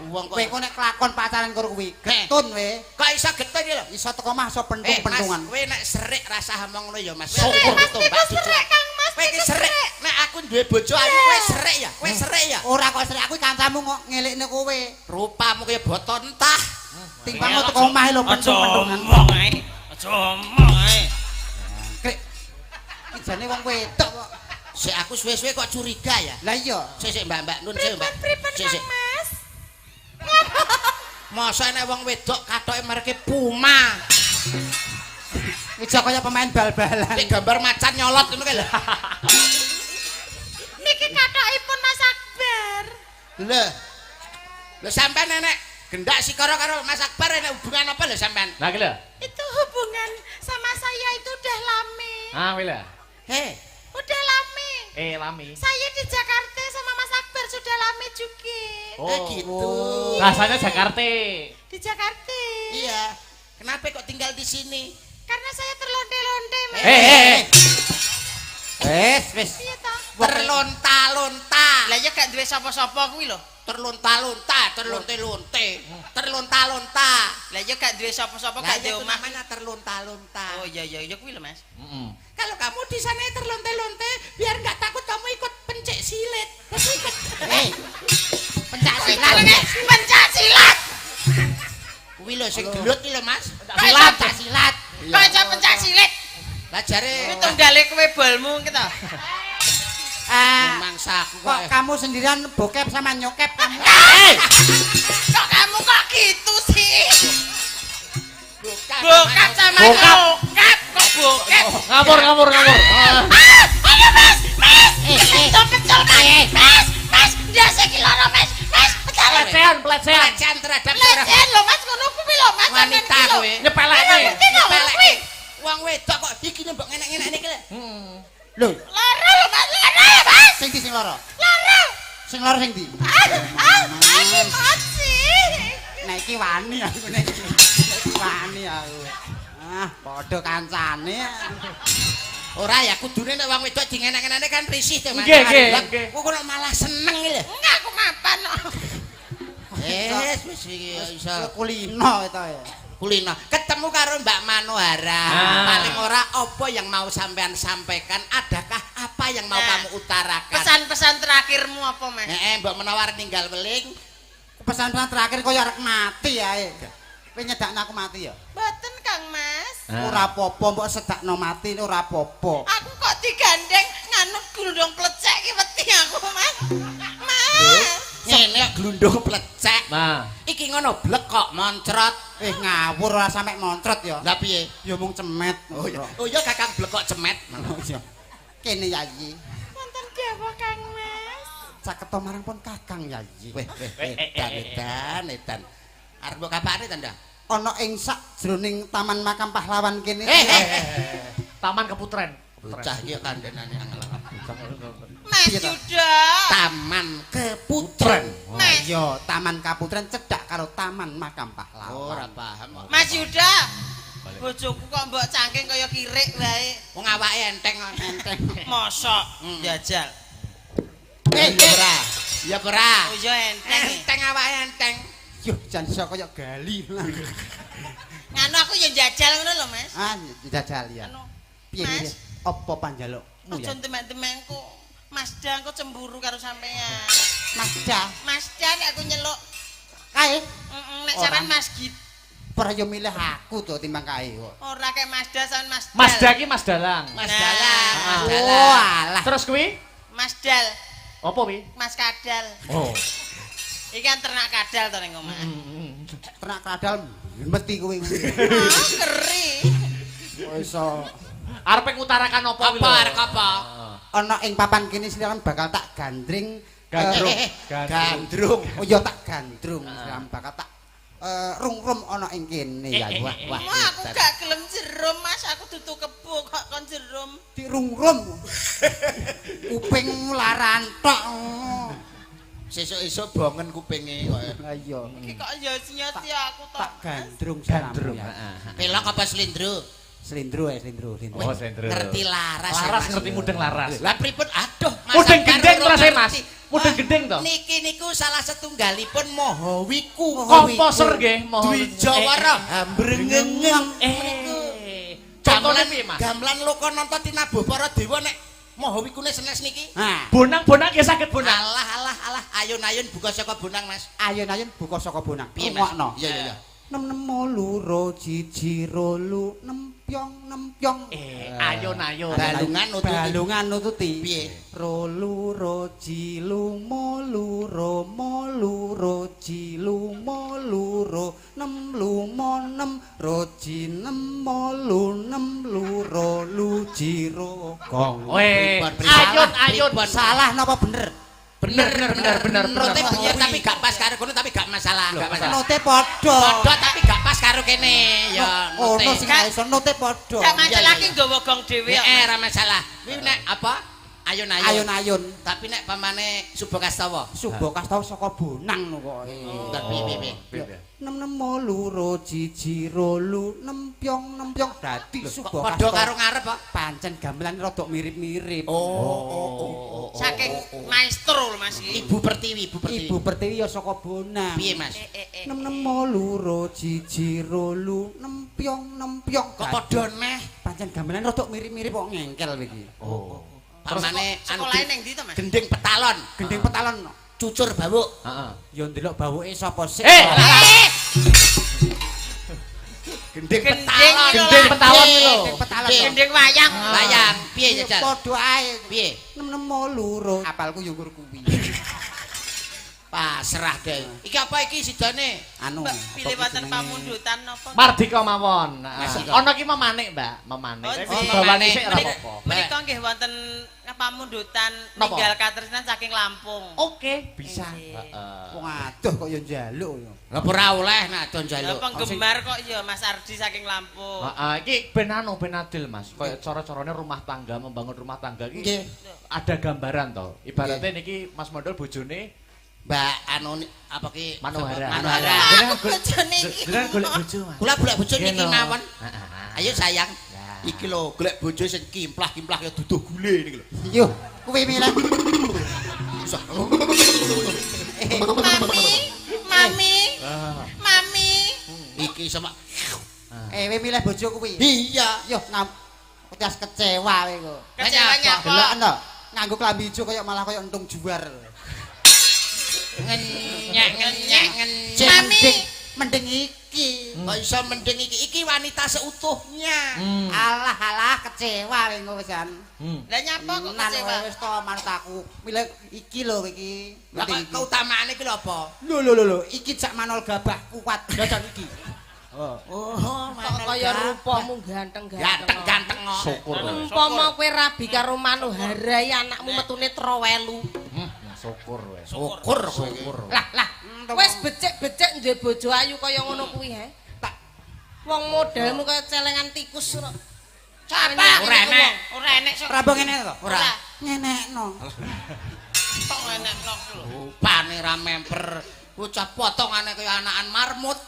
Wong Kowe kok kok nek kelakon pacaran karo kuwi, getun we. kok iso getun iki lho. Iso teko mah iso Eh, Mas, pentung-pentungan. kowe nek serik rasah omong ngono ya, Mas. Syukur. Mas niku serik, Kang Mas. Kowe iki serik. Nek aku duwe bojo ayu kowe serik ya. Kowe serik ya. Ora kok serik aku kancamu kok ngelikne kowe. Rupamu kaya boto entah. Timbang kok teko omah lho Aja pentung-pentungan. omong ae. Aja omong ae. Krek. Iki jane wong wedok kok. Sik aku suwe-suwe kok curiga ya. Lah iya. Sik sik Mbak, Mbak Nun sik Mbak. Pripun, Sik Kang sik. Mas? Masa nek wong wedok katoke mereke Puma. Ijo kaya pemain bal-balan. Nek gambar macan nyolot ngono kae lho. Niki kathokipun Mas Akbar. Lho. Lho sampean enek gendak sikara karo Mas Akbar enek hubungan apa lho sampean? Lah iki lho. Itu hubungan sama saya itu udah lame. Ah, kuwi lho. Hei, Udah lame. Eh, lami. Saya di Jakarta sama Mas Akbar sudah lame juga. Oh. Gitu. Rasanya Jakarta. Di Jakarta. Iya. Kenapa kok tinggal di sini? Karena saya terlonte-lonte, Mas. Eh, eh, eh. Wis, wis. Iya toh? Terlonta-lonta. Lah ya gak duwe sapa-sapa kuwi lho. Terlonta-lonta, terlonte-lonte, terlonta-lonta. Lah ya gak duwe sapa-sapa, Lah gak duwe itu omah. namanya terlonta-lonta. Oh iya iya iya kuwi lho, Mas. Heeh. Kalau kamu di sana terlonte-lonte, biar nggak takut kamu ikut pencak silet. Terus ikut. Eh. Pencak silat. Pencak silat. Kuwi lho sing gelut iki lho, Mas. Pencak silat. Pencak silat. Kok iso pencak silit? Lah jare Kuwi tunggale kowe bolmu ki to. Ah, mangsaku kok kok. kamu sendirian bokep sama nyokep kamu? Eh, Kok kamu kok gitu sih? bokap. Bokap sama Bokap. nyokap kok bokep. Ngawur, ngawur, ngawur. Ah. Ah, ayo Mas, Mas. Eh, eh. Pecel-pecel, Mas. Mas, Mas, ndase iki loro, Mas. Mas, pecel. Pelecehan, pelecehan. Pelecehan terhadap seorang Pelecehan lho, Mas, ngono kuwi lho, Mas. wanita kowe. Nyepelekne. Ngerti ta ngono kuwi? Wong wedok kok iki mbok ngenek-ngenek iki lho. Heeh. Lho, Loro lho, Mas, loro ya, Mas. sing ndi sing loro? Loro. Sing loro sing ndi? Ah, ah, iki mochi. Nek iki wani aku nek iki. Nek iki wani aku. Ah, padha kancane. Ora ya kudune nek wong wedok dingenek-ngenekne kan risih to, Mas. Nggih, nggih, Lah, nggih. Kok kok malah seneng iki lho. Enggak aku mapan kok. Eh, wis iki iso Kulino itu ya. kulino. Ketemu karo Mbak Manohara. Ah. Paling ora apa yang mau sampean sampaikan, adakah apa yang mau Nah, kamu utarakan? Pesan-pesan terakhirmu apa, Mas? Heeh, mbok menawa arep ninggal weling. Pesan-pesan terakhir koyo arek mati ae. Kowe nyedakno aku mati ya? Mboten, Kang Mas. Ah. Ora apa-apa mbok sedakno mati ora apa-apa. Aku kok digandeng nganu glundung plecek iki wedi aku, Mas. Mas. Ngene kok glundung plecek. Nah, Iki ngono blek kok moncrot. Eh ngawur ora sampe moncrot ya. Lah piye? Ya mung cemet. Oh iya. Oh iya Kakang blek kok cemet. Oh iya. Kene Yayi. Wonten dawuh, Kang Mas. Caketo marang pun Kakang Yayi. Weh, weh, Eh, eh, edan, eh, eh. edan, edan. Arep mbok kapakne ta, Nda? Ana ing sak jroning Taman Makam Pahlawan kene. Eh, eh, eh. Taman Keputren. Bocah iki kandhanane angel. Mas Piye ta? Yuda. Taman Keputren. Mas. Iya, Taman Kaputren cedhak karo Taman Makam Pahlawan. Ora paham. kok. Mas Yuda. Bojoku kok mbok cangking kaya kirik wae. Wong awake enteng kok. Enteng. Mosok jajal. Eh, Iya ora. Iya ora. Oh iya enteng. Enteng awake enteng. Yo jan iso kaya gali. Nganu aku ya jajal ngono lho, Mas. Ah, jajal ya. Anu, Piye Mas. piye? Apa panjalukmu Aja ya? demek-demekku. Mas Da aku cemburu karo sampean. Mas Da, Mas Da nek aku nyeluk, kae heeh, nek Ora. sampean Mas Git. ora yo milih aku to timbang kae kok. Ora kayak Mas Da sampean Mas Dal. Mas Da ki Mas Dalang. Mas Nah. Dalang, Mas Ah. Oh, Dalang. alah. Terus kuwi Mas Dal, apa kuwi? Mas Kadal. Oh. Iki kan ternak kadal to ning omah. Ternak kadal mesti kowe kuwi. Ah, keri. Kok iso Arep ngutarakan apa kuwi Apa lho? arep apa? ana ing papan kene silakan bakal tak gandring Gandrung. Eh, eh, Gandrung. Oh ya tak gandrung silakan bakal tak rungrum ana ing kene ya. Wah, wah. Wah, aku gak gelem jerum, Mas. Aku dudu kebo kok kon jerum. Dirungrum. Kupingmu laran tok. Sesuk-esuk bongen kupinge kok. Lah iya. Iki kok ya sinyot ya aku to. Tak gandrung Gandrung. sliramu ya. Pelok apa slindro? Slindro ya, slindro, slindro. Oh, slendro. Ngerti laras. ya, Laras Mas. ngerti mudeng laras. Lah pripun? Aduh, Mas. Mudeng Akbar gendeng ora terus e, Mas. ngerti. Mudeng Ah, gendeng to. Niki niku salah setunggalipun Mahawiku. Komposer nggih, moho. Dwijawara hambrengengeng. Eh. Contohnya Gamelan piye, Mas? Gamelan Lokananta tinabuh para dewa nek Mahawikune senes niki. Nah, Bonang-bonang nggih saged bonang. Alah alah alah ayun-ayun buka saka bonang, Mas. ayun-ayun buka saka bonang. Piye, Mas? Rungokno. Iya iya iya. Nem nem loro jiji rolu nempyong nempyong. Eh, ayun-ayun. Balungan nututi. Balungan nututi. Piye? Rolu roji lumo luro mo luro ji lumo luro nem lumo nem roji nem molu nem luro lu jiro gong. Weh, Pripun, pripun? ayun-ayun. Pripun? Salah napa bener? Bener. Note bener tapi gak pas karo kono tapi gak masalah, gak masalah. Note padha. Padha tapi gak pas karo kene. Ya note. Ono sing iso note padha. Gak masalah ki nggawa gong dhewe kok. Ora masalah. Kuwi nek apa? Ayun-ayun. Ayun-ayun. Tapi nek pamane Subokastawa. Subokastawa saka Bonang lho kok. Tapi piye piye. 6 6 2 1 2 nempyong nempyong dadi Subokastawa. Padha karo ngarep kok. Pancen gamelan rada mirip-mirip. Oh. Saking maestro lho Mas iki. Ibu Pertiwi, Ibu Pertiwi. Ibu Pertiwi ya saka Bonang. Piye Mas? 6 6 2 1 2 nempyong nempyong. Kok padha neh? Pancen gamelan rada mirip-mirip kok ngengkel iki. Oh. Pamane sekolahe ning ndi to Mas? Gending Petalon. Gending Petalon. Cucur bawuk. Heeh. Ya ndelok bawuke sapa sik. Gending Petalon. Gending Petalon lho. Gending Petalon. Gending wayang. Wayang. Piye jajal? Padha ae. Piye? 6 6 2. Apalku yo nggur kuwi. Pasrah deh. Iki apa iki sidane? Anu, pilih wonten pamundutan napa? Mardika mawon. Ana ki memanik, Mbak, memanik. Dibawani sik ora apa-apa. Menika nggih wonten pamundutan ninggal katresnan saking Lampung. Oke, bisa. Heeh. Wong adoh kok ya njaluk ya. Lah ora oleh nek adoh njaluk. Lah penggemar kok ya Mas Ardi saking Lampung. Heeh, iki ben anu ben adil, Mas. Kaya cara-carane rumah tangga, membangun rumah tangga iki ada gambaran to. Ibaratnya niki Mas Mondol bojone Mbak anu apa ki Manohara. Manohara. Aku bojone iki. Jenengan golek bojo, Mas. Kula golek bojo niki mawon. Ayo sayang. Iki lho golek bojo sing kimplah-kimplah kaya duduh gule niki lho. Yo, kuwi milih. Mami, mami. Mami. Iki sama kowe milih bojo kuwi. Iya. Yo ngam kecewa kowe kok. Kecewa nyapa? Delokno, nganggo klambi ijo kaya malah kaya entung juar. Ngenyek ngenyek ngenyek. Mami mending iki. Kok iso mending iki? Iki wanita seutuhnya. Alah alah kecewa kowe wisan. Lah nyapa kok kecewa? Wis to manut aku. Milih iki lho iki. Lah keutamaane iki lho apa? Lho lho lho iki jak manol gabah kuat jajal iki. Oh, kok kaya rupamu ganteng-ganteng. Ganteng-ganteng kok. Syukur. Umpama kowe rabi karo Manohara ya anakmu metune trowelu. Syukur wes. Syukur syukur. Lah lah, wis becik-becik duwe bojo ayu kaya ngono kuwi he. Tak wong modelmu kaya celengan tikus kok. Sapa? Ora enek. Ora enek sok. Ora mbok ngene to? Ora. Ngenekno. Tok ngenekno lho. Rupane ra memper. Bocah potongane kaya anakan marmut.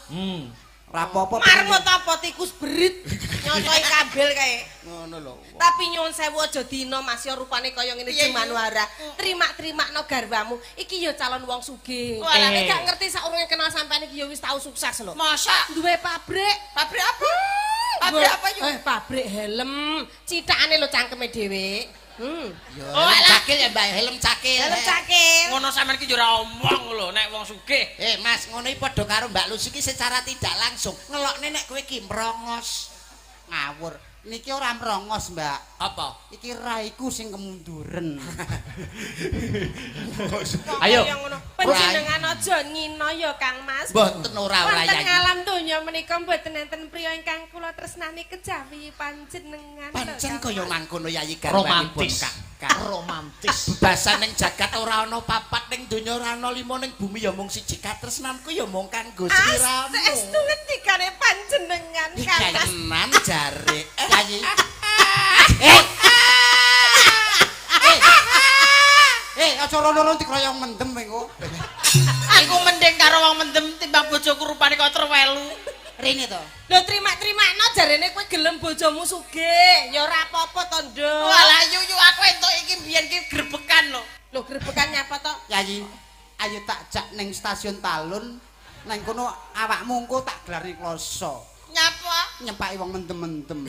Ora apa-apa. Marmut apa tikus berit nyotoi kabel kae. Ngono lho. Tapi nyuwun sewu aja dina Mas ya rupane kaya ngene iki Manohara. Terima-terimakno garwamu. Iki ya calon wong sugih. Nek gak ngerti saurunge kenal sampean iki ya wis tau sukses lho. Masa duwe pabrik? Pabrik apa? Pabrik apa yo? Pabrik helm. Cithakane lho cangkeme dhewe. Oh, cakil ya Mbak, helm cakil. Helm cakil. Ngono sampean iki yo ora omong lho nek wong sugih. Mas, ngono iki padha karo Mbak Lucy iki secara tidak langsung ngelokne nek kowe iki mrongos. Ngawur. Niki ora mrongos, Mbak. Apa? Iki raiku sing kemunduren. Ayo. Panjenengan aja ngina ya, Kang Mas. Mboten ora ora Wonten alam donya menika mboten enten priya ingkang kula tresnani kejawi panjenengan. Pancen kaya mangkono Yayi garwanipun Kakak. Romantis. Bebasan ning jagat ora ana papat ning donya ora ana lima ning bumi ya mung siji katresnanku ya mung kanggo sliramu. Saestu ngendikane panjenengan, Kang Mas. Tenan jare. Yayi. Aja rono-rono dikroyong mendem kowe. Aku mending karo wong mendem timbang bojoku rupane kaya trewelu. Rene to. Lho terima-terimano jarene kowe gelem bojomu sugih. Ya ora apa-apa to, Nduk. Walah yuyu aku entuk iki mbiyen ki grebekan lho. Lho grebekan nyapa to? Yayi, ayo tak jak ning stasiun Talun. Nang kono awakmu engko tak gelarne kloso. Nyapa? Nyepaki wong mendem-mendem.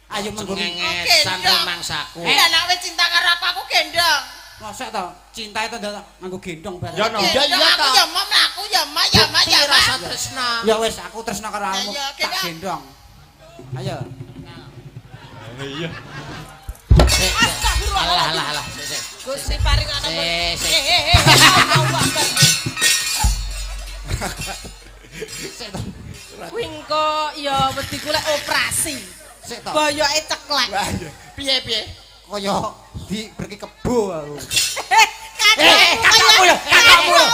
Ayo menggo ngesan rumangsaku. Lah nek wis cinta karo aku, aku gendong. Mosok to, cinta itu ndak nganggo gendong bareng. Ya no. Iya iya aku ya mau mlaku ya ma ya ma ya ma. Rasa tresna. Ya wis aku tresna karo awakmu. Tak gendong. Ayo. Iya. Alah alah alah. Gusti paring ana. Kuwi engko ya wedi ku lek operasi. Sik to. Boyoke ceklek. Piye piye? Kaya di berki kebo aku. Katokmu lho, katokmu lho.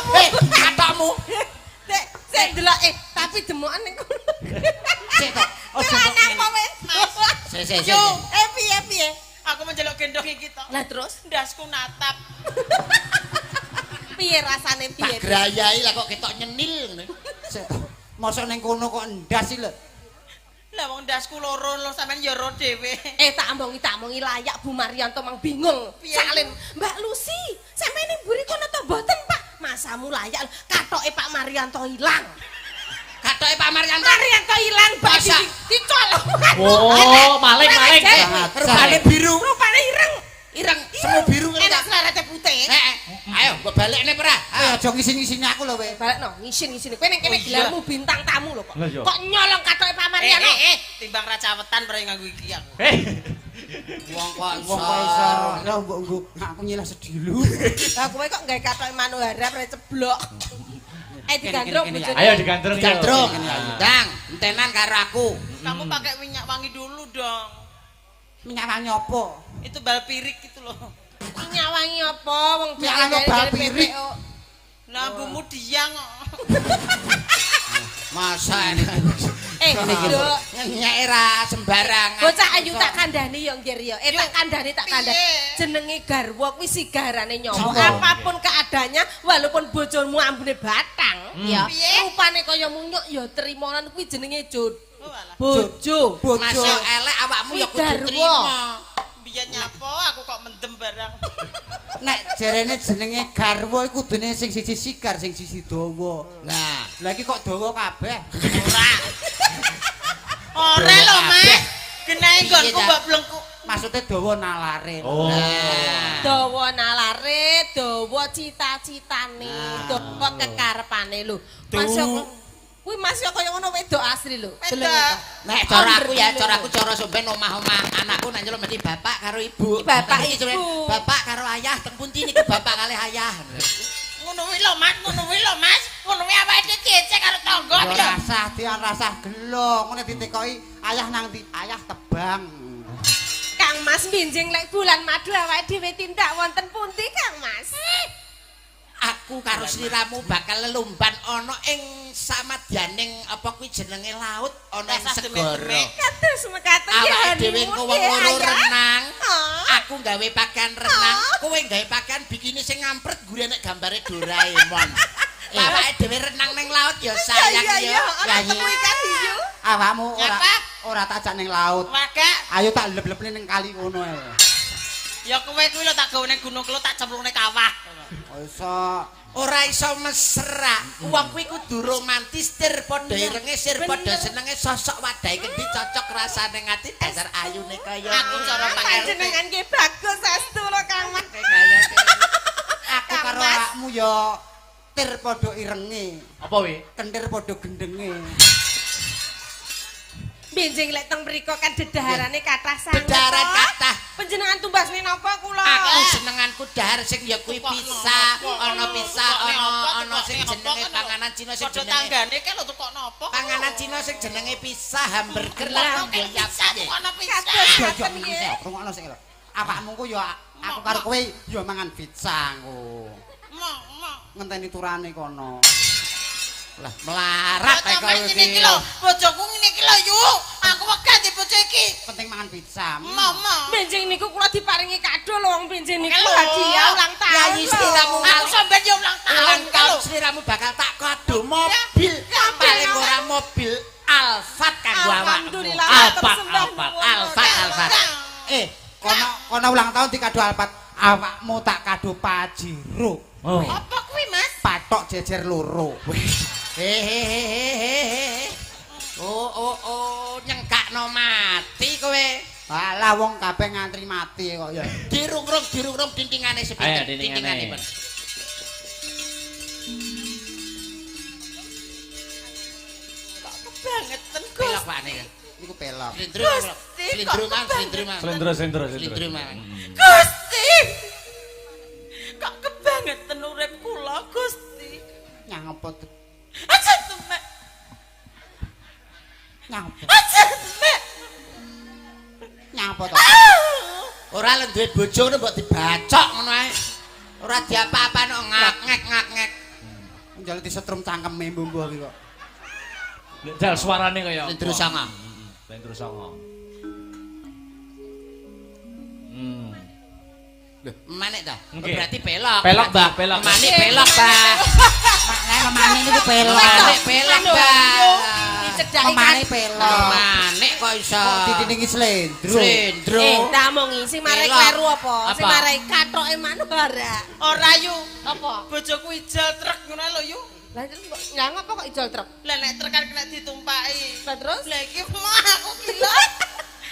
Katokmu. Sik, sik ndelok tapi demokan ning kono. Sik to. Aja kok Lanang apa wedok? Sik, sik, sik. Yo, Piye piye? Aku menjelok gendong iki to. Lah terus Ndasku natap. piye rasane Tak piye? grayai lah kok ketok nyenil ngene. Sik to. Mosok ning kono kok ndas iki lho. Lah wong ndasku loro lho sampean ya ro dhewe. Tak omongi layak Bu Marianto mang bingung. Piye? Salin, Mbak Lucy, sampeyan ning mburi kono to mboten, Pak? Masamu layak katoke Pak Marianto ilang. Katoke Pak Marianto. Marianto ilang, Mbak Masa? Dicolong. Oh, maling maling. Rupane biru. Rupane ireng. Ireng, semu biru ngene Enak ta. selarete putih. Ayo mbok balekne ora? Aja ngisin-ngisini aku lho kowe. Balekno, ngisin-ngisini. Kowe ning kene gelarmu bintang tamu lho kok. Lah iya. Kok nyolong katoke Pak Marianto? Timbang racawetan pre nganggo iki aku. Wong kok Wong kok iso. Lah mbok nggo aku nyilah sedilu. Lah kowe kok gawe katoke Manohara pre ceblok. Digandrung bojone. Ayo digandrung yo. Gandrung. Dang, entenan karo aku. Kamu pakai minyak wangi dulu dong. Minyak wangi apa? Itu bal pirik gitu loh. Minyak wangi apa wong Minyak wangi bal pirik. Lah ambumu diang kok. Masa Nduk, ngenyek ra sembarangan. bocah ayu tak kandhani ya nggir ya. Tak kandhani tak kandhani. Jenenge garwa kuwi sigarane nyawa. Apapun keadaannya walaupun bojomu ambune batang ya, rupane kaya munyuk ya trimonan kuwi jenenge bojo. Masuk elek awakmu ya kudu trimo. Biyen nyapo aku kok mendem barang. Nek jarene jenenge garwa iku kudune sing siji sigar, sing siji dawa. Nah, Lah iki kok dawa kabeh. Ora. Ora lho, Mas. Genahe nggonku mbok blengku. Maksude dawa nalare. Oh. Dawa nalare, dawa cita-citane, dawa kekarepane lho. Mas yo kuwi Mas yo kaya ngono wedok asli lho. Wedok. Nek cara aku ya, cara aku cara sampean omah-omah anakku nek nyeluk mesti bapak karo ibu. Bapak ibu. Bapak karo ayah teng pundi niku bapak kalih ayah. Ngono kuwi lho, Mas, ngono kuwi lho, Mas. Ngono kuwi awake dhewe diecek karo tangga Ya lho. rasah rasah gelo, ngene ditekoki ayah nang ndi? Ayah tebang. Kang Mas binjing lek bulan madu awake dhewe tindak wonten pundi Kang Mas? Aku karo sliramu bakal lelumban ana ing samadyaning apa kuwi jenenge laut ana ing segara. Kados mekaten ya Awake dhewe engko wong loro renang. Aku gawe pakaian renang, kowe gawe pakaian bikini sing ngampret gure nek gambare Doraemon. Awake dhewe renang ning laut ya sayang ya. Ora temu ikan hiu. Awakmu ora tak ajak ning laut. Wagak. Ayo tak leb-lebne ning kali ngono ae. Ya kowe kuwi lho tak gawe ning gunung kuwi tak cemplungne kawah. Iso ora iso mesra. Wong kuwi kudu romantis tir padha irenge sir padha senenge sosok wadahe kendi cocok rasane ngati dasar ayune kaya aku cara panjenengan nggih bagus saestu lho Kang Mas. Aku karo awakmu ya tir padha irenge. Apa wi? Kentir padha gendenge. Benjing lek teng mriku kan dedaharane kathah sanget. Dedaharan kathah. Panjenengan tumbasne napa kula? Aku senenganku dahar sing ya kuwi pizza, ana pizza, ana sing jenenge panganan Cina sing jenenge tanggane ke lho tukokno apa? Panganan Cina sing jenenge pizza, hamburger lah ya pizza, tukokno pizza. Rungokno sik lho. Awakmu ku ya aku karo kowe ya mangan pizza engko. Ngenteni turane kono. Lah melarat ae kowe iki lho, bojoku ngene iki lho yu. Aku wegah di bojo iki. Penting mangan pizza. Mama. Benjing niku kula diparingi kado lho wong benjing niku hadiah ulang tahun. Yayi sliramu aku sampean yo ulang tahun. Ulang tahun sliramu bakal tak kado mobil. Paling ora mobil Alphard kanggo awakmu. Alphard, Alphard, Alphard, Alphard. Kono ulang tahun dikado Alphard, awakmu tak kado Pajero. Apa kuwi, Mas? Patok jejer loro. Hehehehehe. Oh, nyengkakno mati kowe. Alah wong kabeh ngantri mati kok ya. Dirungrung dintingane sepinten dintingane. Kok kebangetan Gus. Pelok pakne. Niku pelok. Slindro mang, Slindro. Slindro mang. Gusti. Kok kebangetan urip kula Gusti. Nyang apa? Aja temek. Nyang apa? Aja temek. Nyang apa to? Ora lek duwe bojo ngono mbok dibacok ngono ae. Ora diapa-apano ngak ngek ngak ngek. Njaluk disetrum cangkeme mbombo iki kok. Jal suarane kaya apa? Slendro Sanga. Slendro Sanga. Lho, manik ta? Nggih. Berarti pelok. Pelok, Mbah, pelok. Manik pelok, Mbah. Maknane memane niku pelok. Manik pelok, Mbah. Dicedhaki Memane pelok. Manik kok iso. Kok didiningi slendro. Slendro. Eh, tak omongi sing marai Pelok. kleru apa? Sing Apa? marai kathoke Manohara. Ora yu. Apa? Bojoku ijol truk ngono lho yu. Lah terus kok lah ngapa kok ijol truk? Lah nek truk kan kena ditumpaki. Lah terus? Lah iki mau aku gila.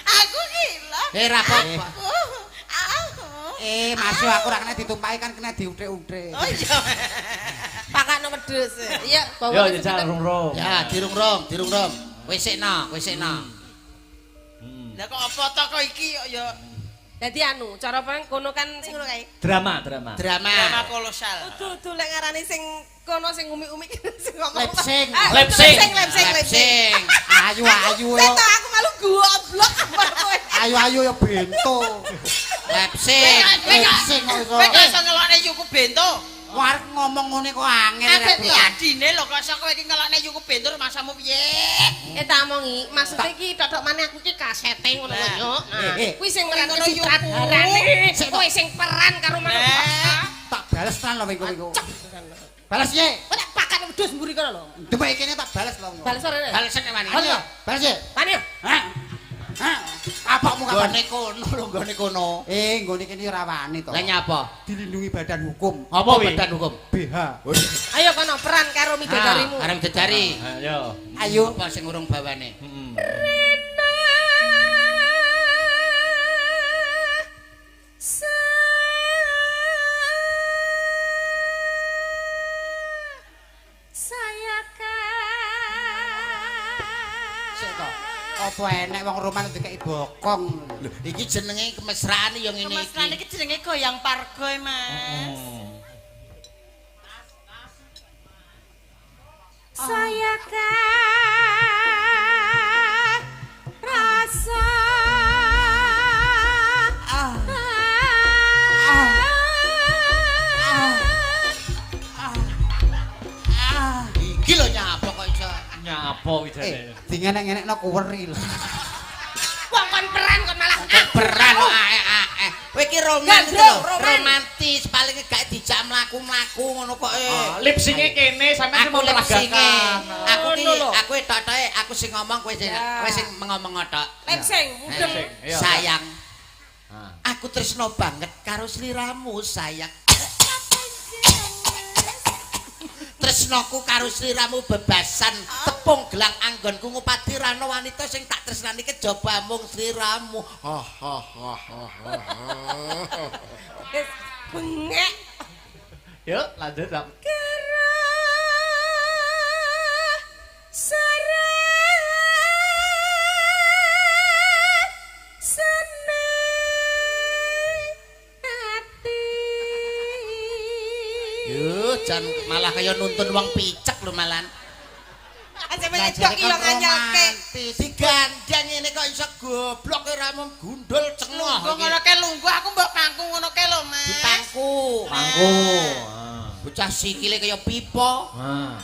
Aku gila. Eh, ra apa-apa. Aku. Eh, masuk aku ora kena ditumpaki kan kena diuthik-uthik. Oh iya. Pakakno wedhus. Iya, Yo jajal rung-rung. Ya, dirung-rung, dirung-rung. Kowe sikno, kowe sikno. Lah kok apa to kok iki kok ya Dadi anu, cara paling kono kan sing ngono kae. Drama, drama. Drama. Drama kolosal. Udu-udu lek ngarani sing kono sing umi-umi sing ngomong. Lip sync. Ah, Lip sync. lip sync, lip sync. Ayu-ayu yo. Seto aku malu goblok apa kowe. Ayu-ayu yo bento. Lip sync. Lip sync kok iso. Kowe kok iso ngelokne yuku bento? Warek ngomong ngene kok angel. Kabeh adine lho kok iso kowe iki ngelokne yuku bento masamu piye? Eh tak omongi, maksudnya iki tok-tok maneh aku iki kasete ngono lho, Nyuk. Nah, Eh, eh. kuwi sing Ngono meranke yuku. sutradarane, kowe sing peran karo Manohara. Tak bales tenan lho iku iku. Bales ye. Kowe tak pakan wedhus mburi kono lho. Demek kene tak bales lho. Bales ora ne? Bales nek wani. Bales. Bales ye. Wani. Hah? Hah? Apakmu kapan? Nggone kono lho, nggone kono. Eh, nggone kene ora wani to. Lah nyapa? Dilindungi badan hukum. Apa wi? badan hukum? BH. Ayo kono peran karo midodarimu. Arep midodari. Ayo. Ayo. Apa sing urung bawane? Heeh. Sik to. Apa enek wong roman dikeki bokong. Lho, iki jenenge kemesraan ya ngene Kemesraan iki. iki jenenge goyang pargoy, Mas. Saya rasa Iki lho nyapa kok iso. Nyapa kuwi Eh, jane. dingenek-ngenekno kuweri lho. Wong kon peran kon malah Peran kok ae ae. Kowe iki romantis Gandrung, lho, roman. romantis paling gak dijak mlaku-mlaku ngono kok eh. Lip sync-e kene sampeyan Aku sing lip sync-e. memperagakan. Aku ki Ngono lho. aku tok-toke aku sing ngomong kowe sing Ya. kowe sing ngomong tok. Lip sync mudeng. Lip sync, iya. Sayang, Ah. aku tresno banget karo sliramu, sayang. Tresnoku karo sliramu bebasan tepung gelang anggonku ngupadi rano wanita sing tak tresnani kejaba mung sliramu. Ha ha ha ha ha. Wis bengek. Yuk, lanjut. Lam. Yo, jan malah kaya nuntun wong picek lho malan. Aja wedok iki yo nganyelke. Digandeng ngene kok iso goblok ora mung gundul cengoh. Lungguh ngono kae lungguh aku mbok pangku ngono kae lho, Mas. Dipangku. Pangku. Ah. Bocah sikile kaya pipa. Ah.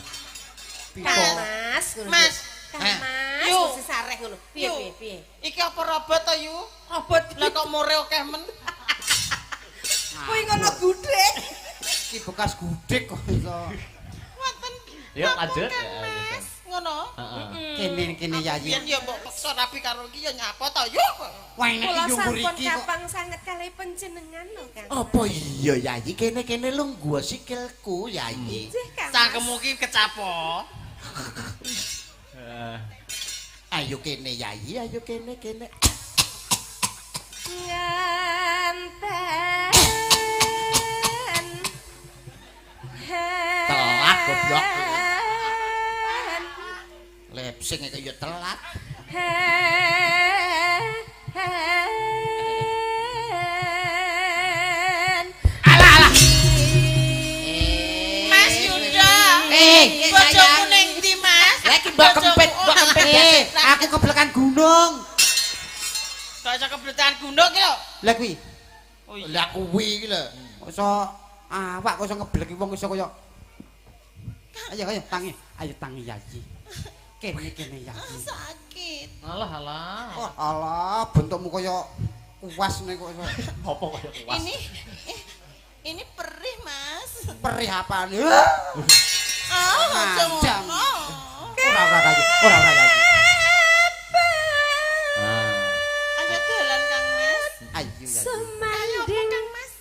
Kang Mas, ngono. Mas, Kang Eh. Mas, Yu. mesti sareh ngono. Piye Yu. piye piye. Iki apa robot to, Yu? Robot Lah kok more akeh men. kuwi ngono gudhe. Iki bekas gudeg kok iso. Wonten. Yuk, lanjut. Kang Ya, lanjut. Mas, ngono. Heeh. Kene-kene yayi. Biyen ya mbok peksa rapi karo iki ya nyapa to, Yu? Wah, nek Kula yo sampun mriki kok. kapang sanget kalih panjenengan lho, Kang. Apa iya Yayi kene-kene lungguh sikilku Yayi. Nggih, Kang. Mas. Cangkemmu ki kecapo. Heeh. Ayo kene Yayi, ayo kene kene. Nganten. Telat goblok. Lip sync iki ya telat. Alah alah. Mas Yuda. Eh, Bojoku sayang. ning ndi, Mas? Lah iki mbok kempit, mbok kempit. Eh, aku keblekan gunung. Kok iso kebletan gunung ki lho. Lah kuwi Oh iya. Lah kuwi iki lho. kok iso Awak kok iso ngebleki wong iso kaya. Ayo ayo tangi, ayo tangi Yayi. Kene kene Yayi. Sakit. Alah alah. Oh, alah bentukmu kaya kuas nek kok iso. Apa kaya kuas? Ini perih, Mas. Perih apane? Ah, aja ngono. Ora ora kaya, ora ora Yayi. Ayo dolan Kang Mas. Ayo Yayi. Semanding Kang Mas.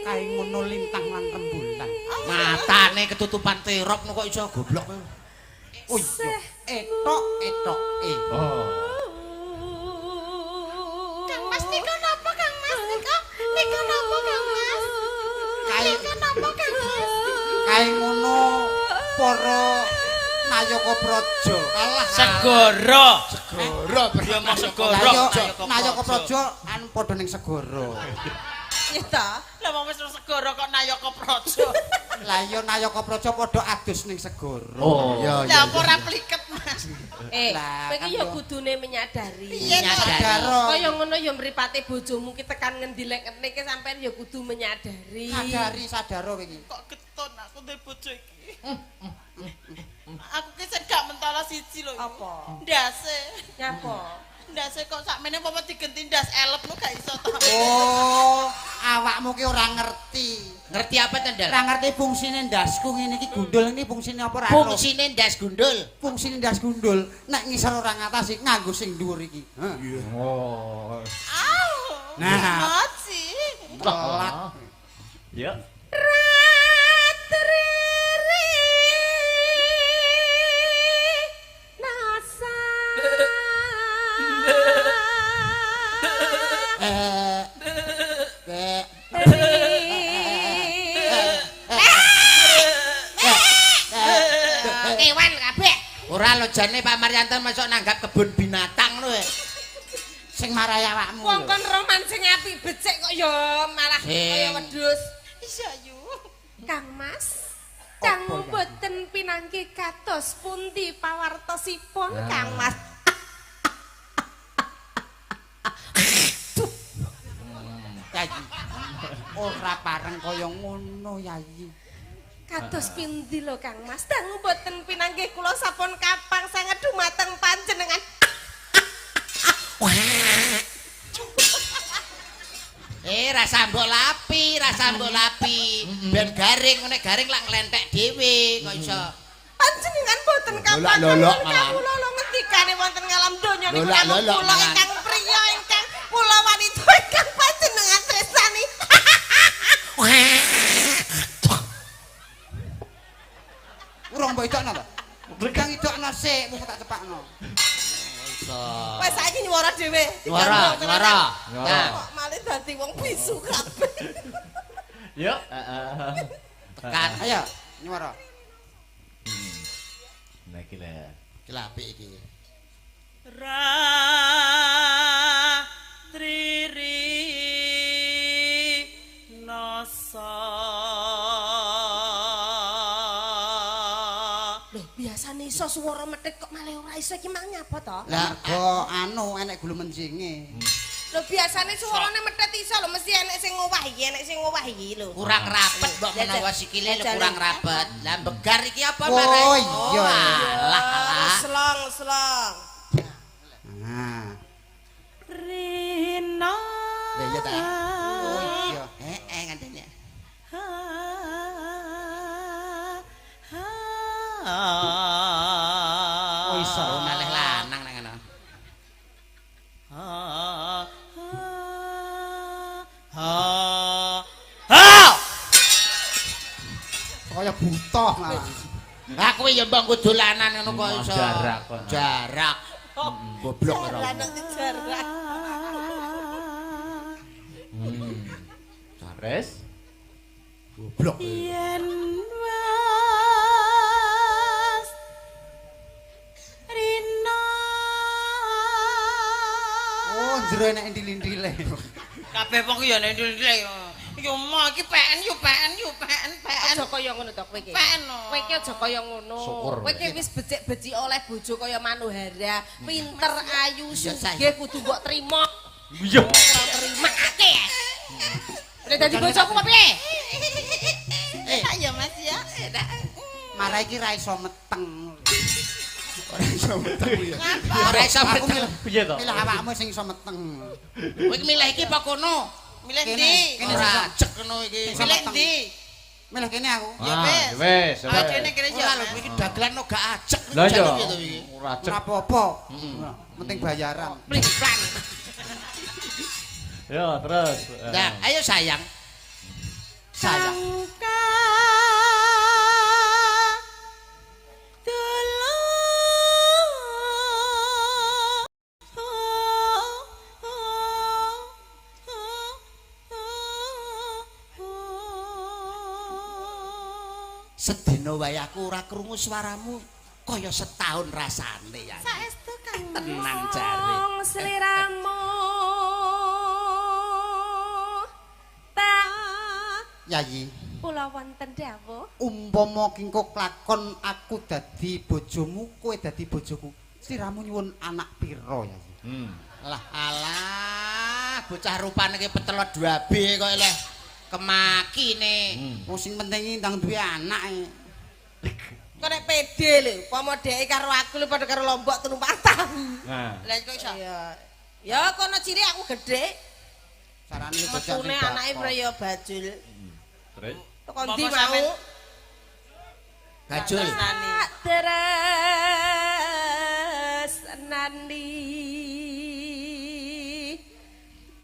Kae ngono lintang lan rembulan. Matane ketutupan terop kok iso goblok. Oh iya, etok etok e. Oh. Kang Mas nika napa Kang Mas nika? Nika napa Kang Mas? Nika napa Kang Mas? Kae ngono para Nayaka Praja. Alah Segara. segara Ya mong segara. Nayaka Praja anu padha ning segara. Ya ta? Lah wong wis segara kok Nayaka Praja. Lah iya Nayaka Praja padha adus ning segara. Oh. Iya Lah apa ora pliket, Mas? Lah, Kowe iki kan ya yo- kudune menyadari. Piye to? Sadar. Kaya ngono ya mripate bojomu ki tekan ngendi lek ngene iki sampean ya kudu menyadari. Sadari sadaro kowe iki. Kok getun aku duwe bojo iki. Aku ki sing gak mentala siji lho. Apa? Ndase. Nyapa? Ndase kok sakmene apa digenti ndas elep lu gak iso to. Oh, awakmu ki ora ngerti. Ngerti apa ta, Ndel? Ora ngerti fungsine ndasku ngene iki gundul ini fungsine apa ora? Fungsine ndas gundul. Fungsine ndas gundul nek ngisor ora ngatasi nganggo sing dhuwur iki. Heh. Oh. Au. Nah. Moci. Telat. Ya. Nasa. Eh. Kewan kabeh. Ora lho jane Pak Maryanto masuk nanggap kebun binatang lho. Sing marai awakmu. Wong kon roman sing apik becik kok ya malah kaya wedhus. Iya yu. Kang Mas, Kang mboten pinanggi kados pundi pawartosipun Kang Mas. Yayi. Ora pareng kaya ngono, Yayi. Kados pundi lho Kang Mas? Dangu mboten pinanggih kula sampun kapang sanget dumateng panjenengan. Rasa mbok lapi, rasa mbok lapi. Ben garing, nek garing lak nglentek dhewe kok iso. Panjenengan boten kapang Lolok-lolok malah. kawula lho ngendikane wonten ngalam donya niku namung Lolok-lolok kula malah. ingkang priya ingkang kula wanita ingkang panjenengan tresnani. Urung mbok idokno ta? Kang idokno sik, mung tak cepakno. Wes saiki nyuwara dhewe. Nyuwara, nyuwara. Nyuwara. Kok malah dadi wong bisu kabeh. Yuk. Heeh. Tekan. Ayo, nyuwara. Nah iki lho. Iki lho apik iki. Ratri nasa. Lho, biasane iso swara metit kok malah ora iso iki mang nyapa to? Lah mergo anu enek gulu menjinge. Lho biasane suarane metet iso lho mesti enek sing ngowah iki, enek sing ngowah iki lho. Kurang rapet mbok menawa sikile lho kurang rapet. Lah begar iki apa Oh, marai? iya. Alah alah. Slong slong. Nah. Rina. Lah iya ta. Oh iya. Heeh ngandene. Oh iso. Malih lanang nang ngono. Kaya buta malah. Lah kuwi ya mbok nggo dolanan ngono kok iso. Jarak kok. Jarak. Goblok ora. Lanang dijarak. Terus Goblok. Yen was Rina. Oh, jero enek ndil-ndile. Kabeh wong ya nek ndil-ndile. Yo mo iki PN yo PN yo PN PN. Aja kaya ngono to kowe iki. PN no. Kowe iki aja kaya ngono. Syukur. Kowe iki wis becik-becik oleh bojo kaya Manohara, pinter, ayu, Iya, sugih kudu mbok trima. Iya. Ora terimake. Nek dadi bojoku apa piye? Enak. Marai iki ra iso meteng. Ora iso meteng ya. Ora iso meteng. Piye to? Milih awakmu sing iso meteng. Kowe iki milih iki apa kono? Milih ndi? Kene Ora cek kono iki. Milih ndi? Milih kene aku. Ya wis. Wis. Awake kene yo. Ora lho iki dagelan no gak ajek. Lah iya. Ora ajek. Ora apa-apa. Penting bayaran. Pling-plang. Yo terus. Nah, ayo sayang. Sayang. Sedina wae aku ora krungu suaramu kaya setahun rasane ya. Saestu Kang. Tenan jare. Sliramu tak Yayi. Kula wonten dawuh. Umpama kingko klakon aku dadi bojomu, kowe dadi bojoku. Sliramu nyuwun anak pira Yayi? Lah alah, bocah rupane ki petelot 2B kok leh. Kemakine. Wong sing penting ndang duwe anak. Kok nek pede lho, upama dheke karo aku lho padha karo lombok numpak tahu. Nah. Lah kok iso? Iya. Ya kono cilik aku gedhe. Sarane bocah Metune anake ora ya bajul. Terus Teko ndi mau? Bajul. Tresnani.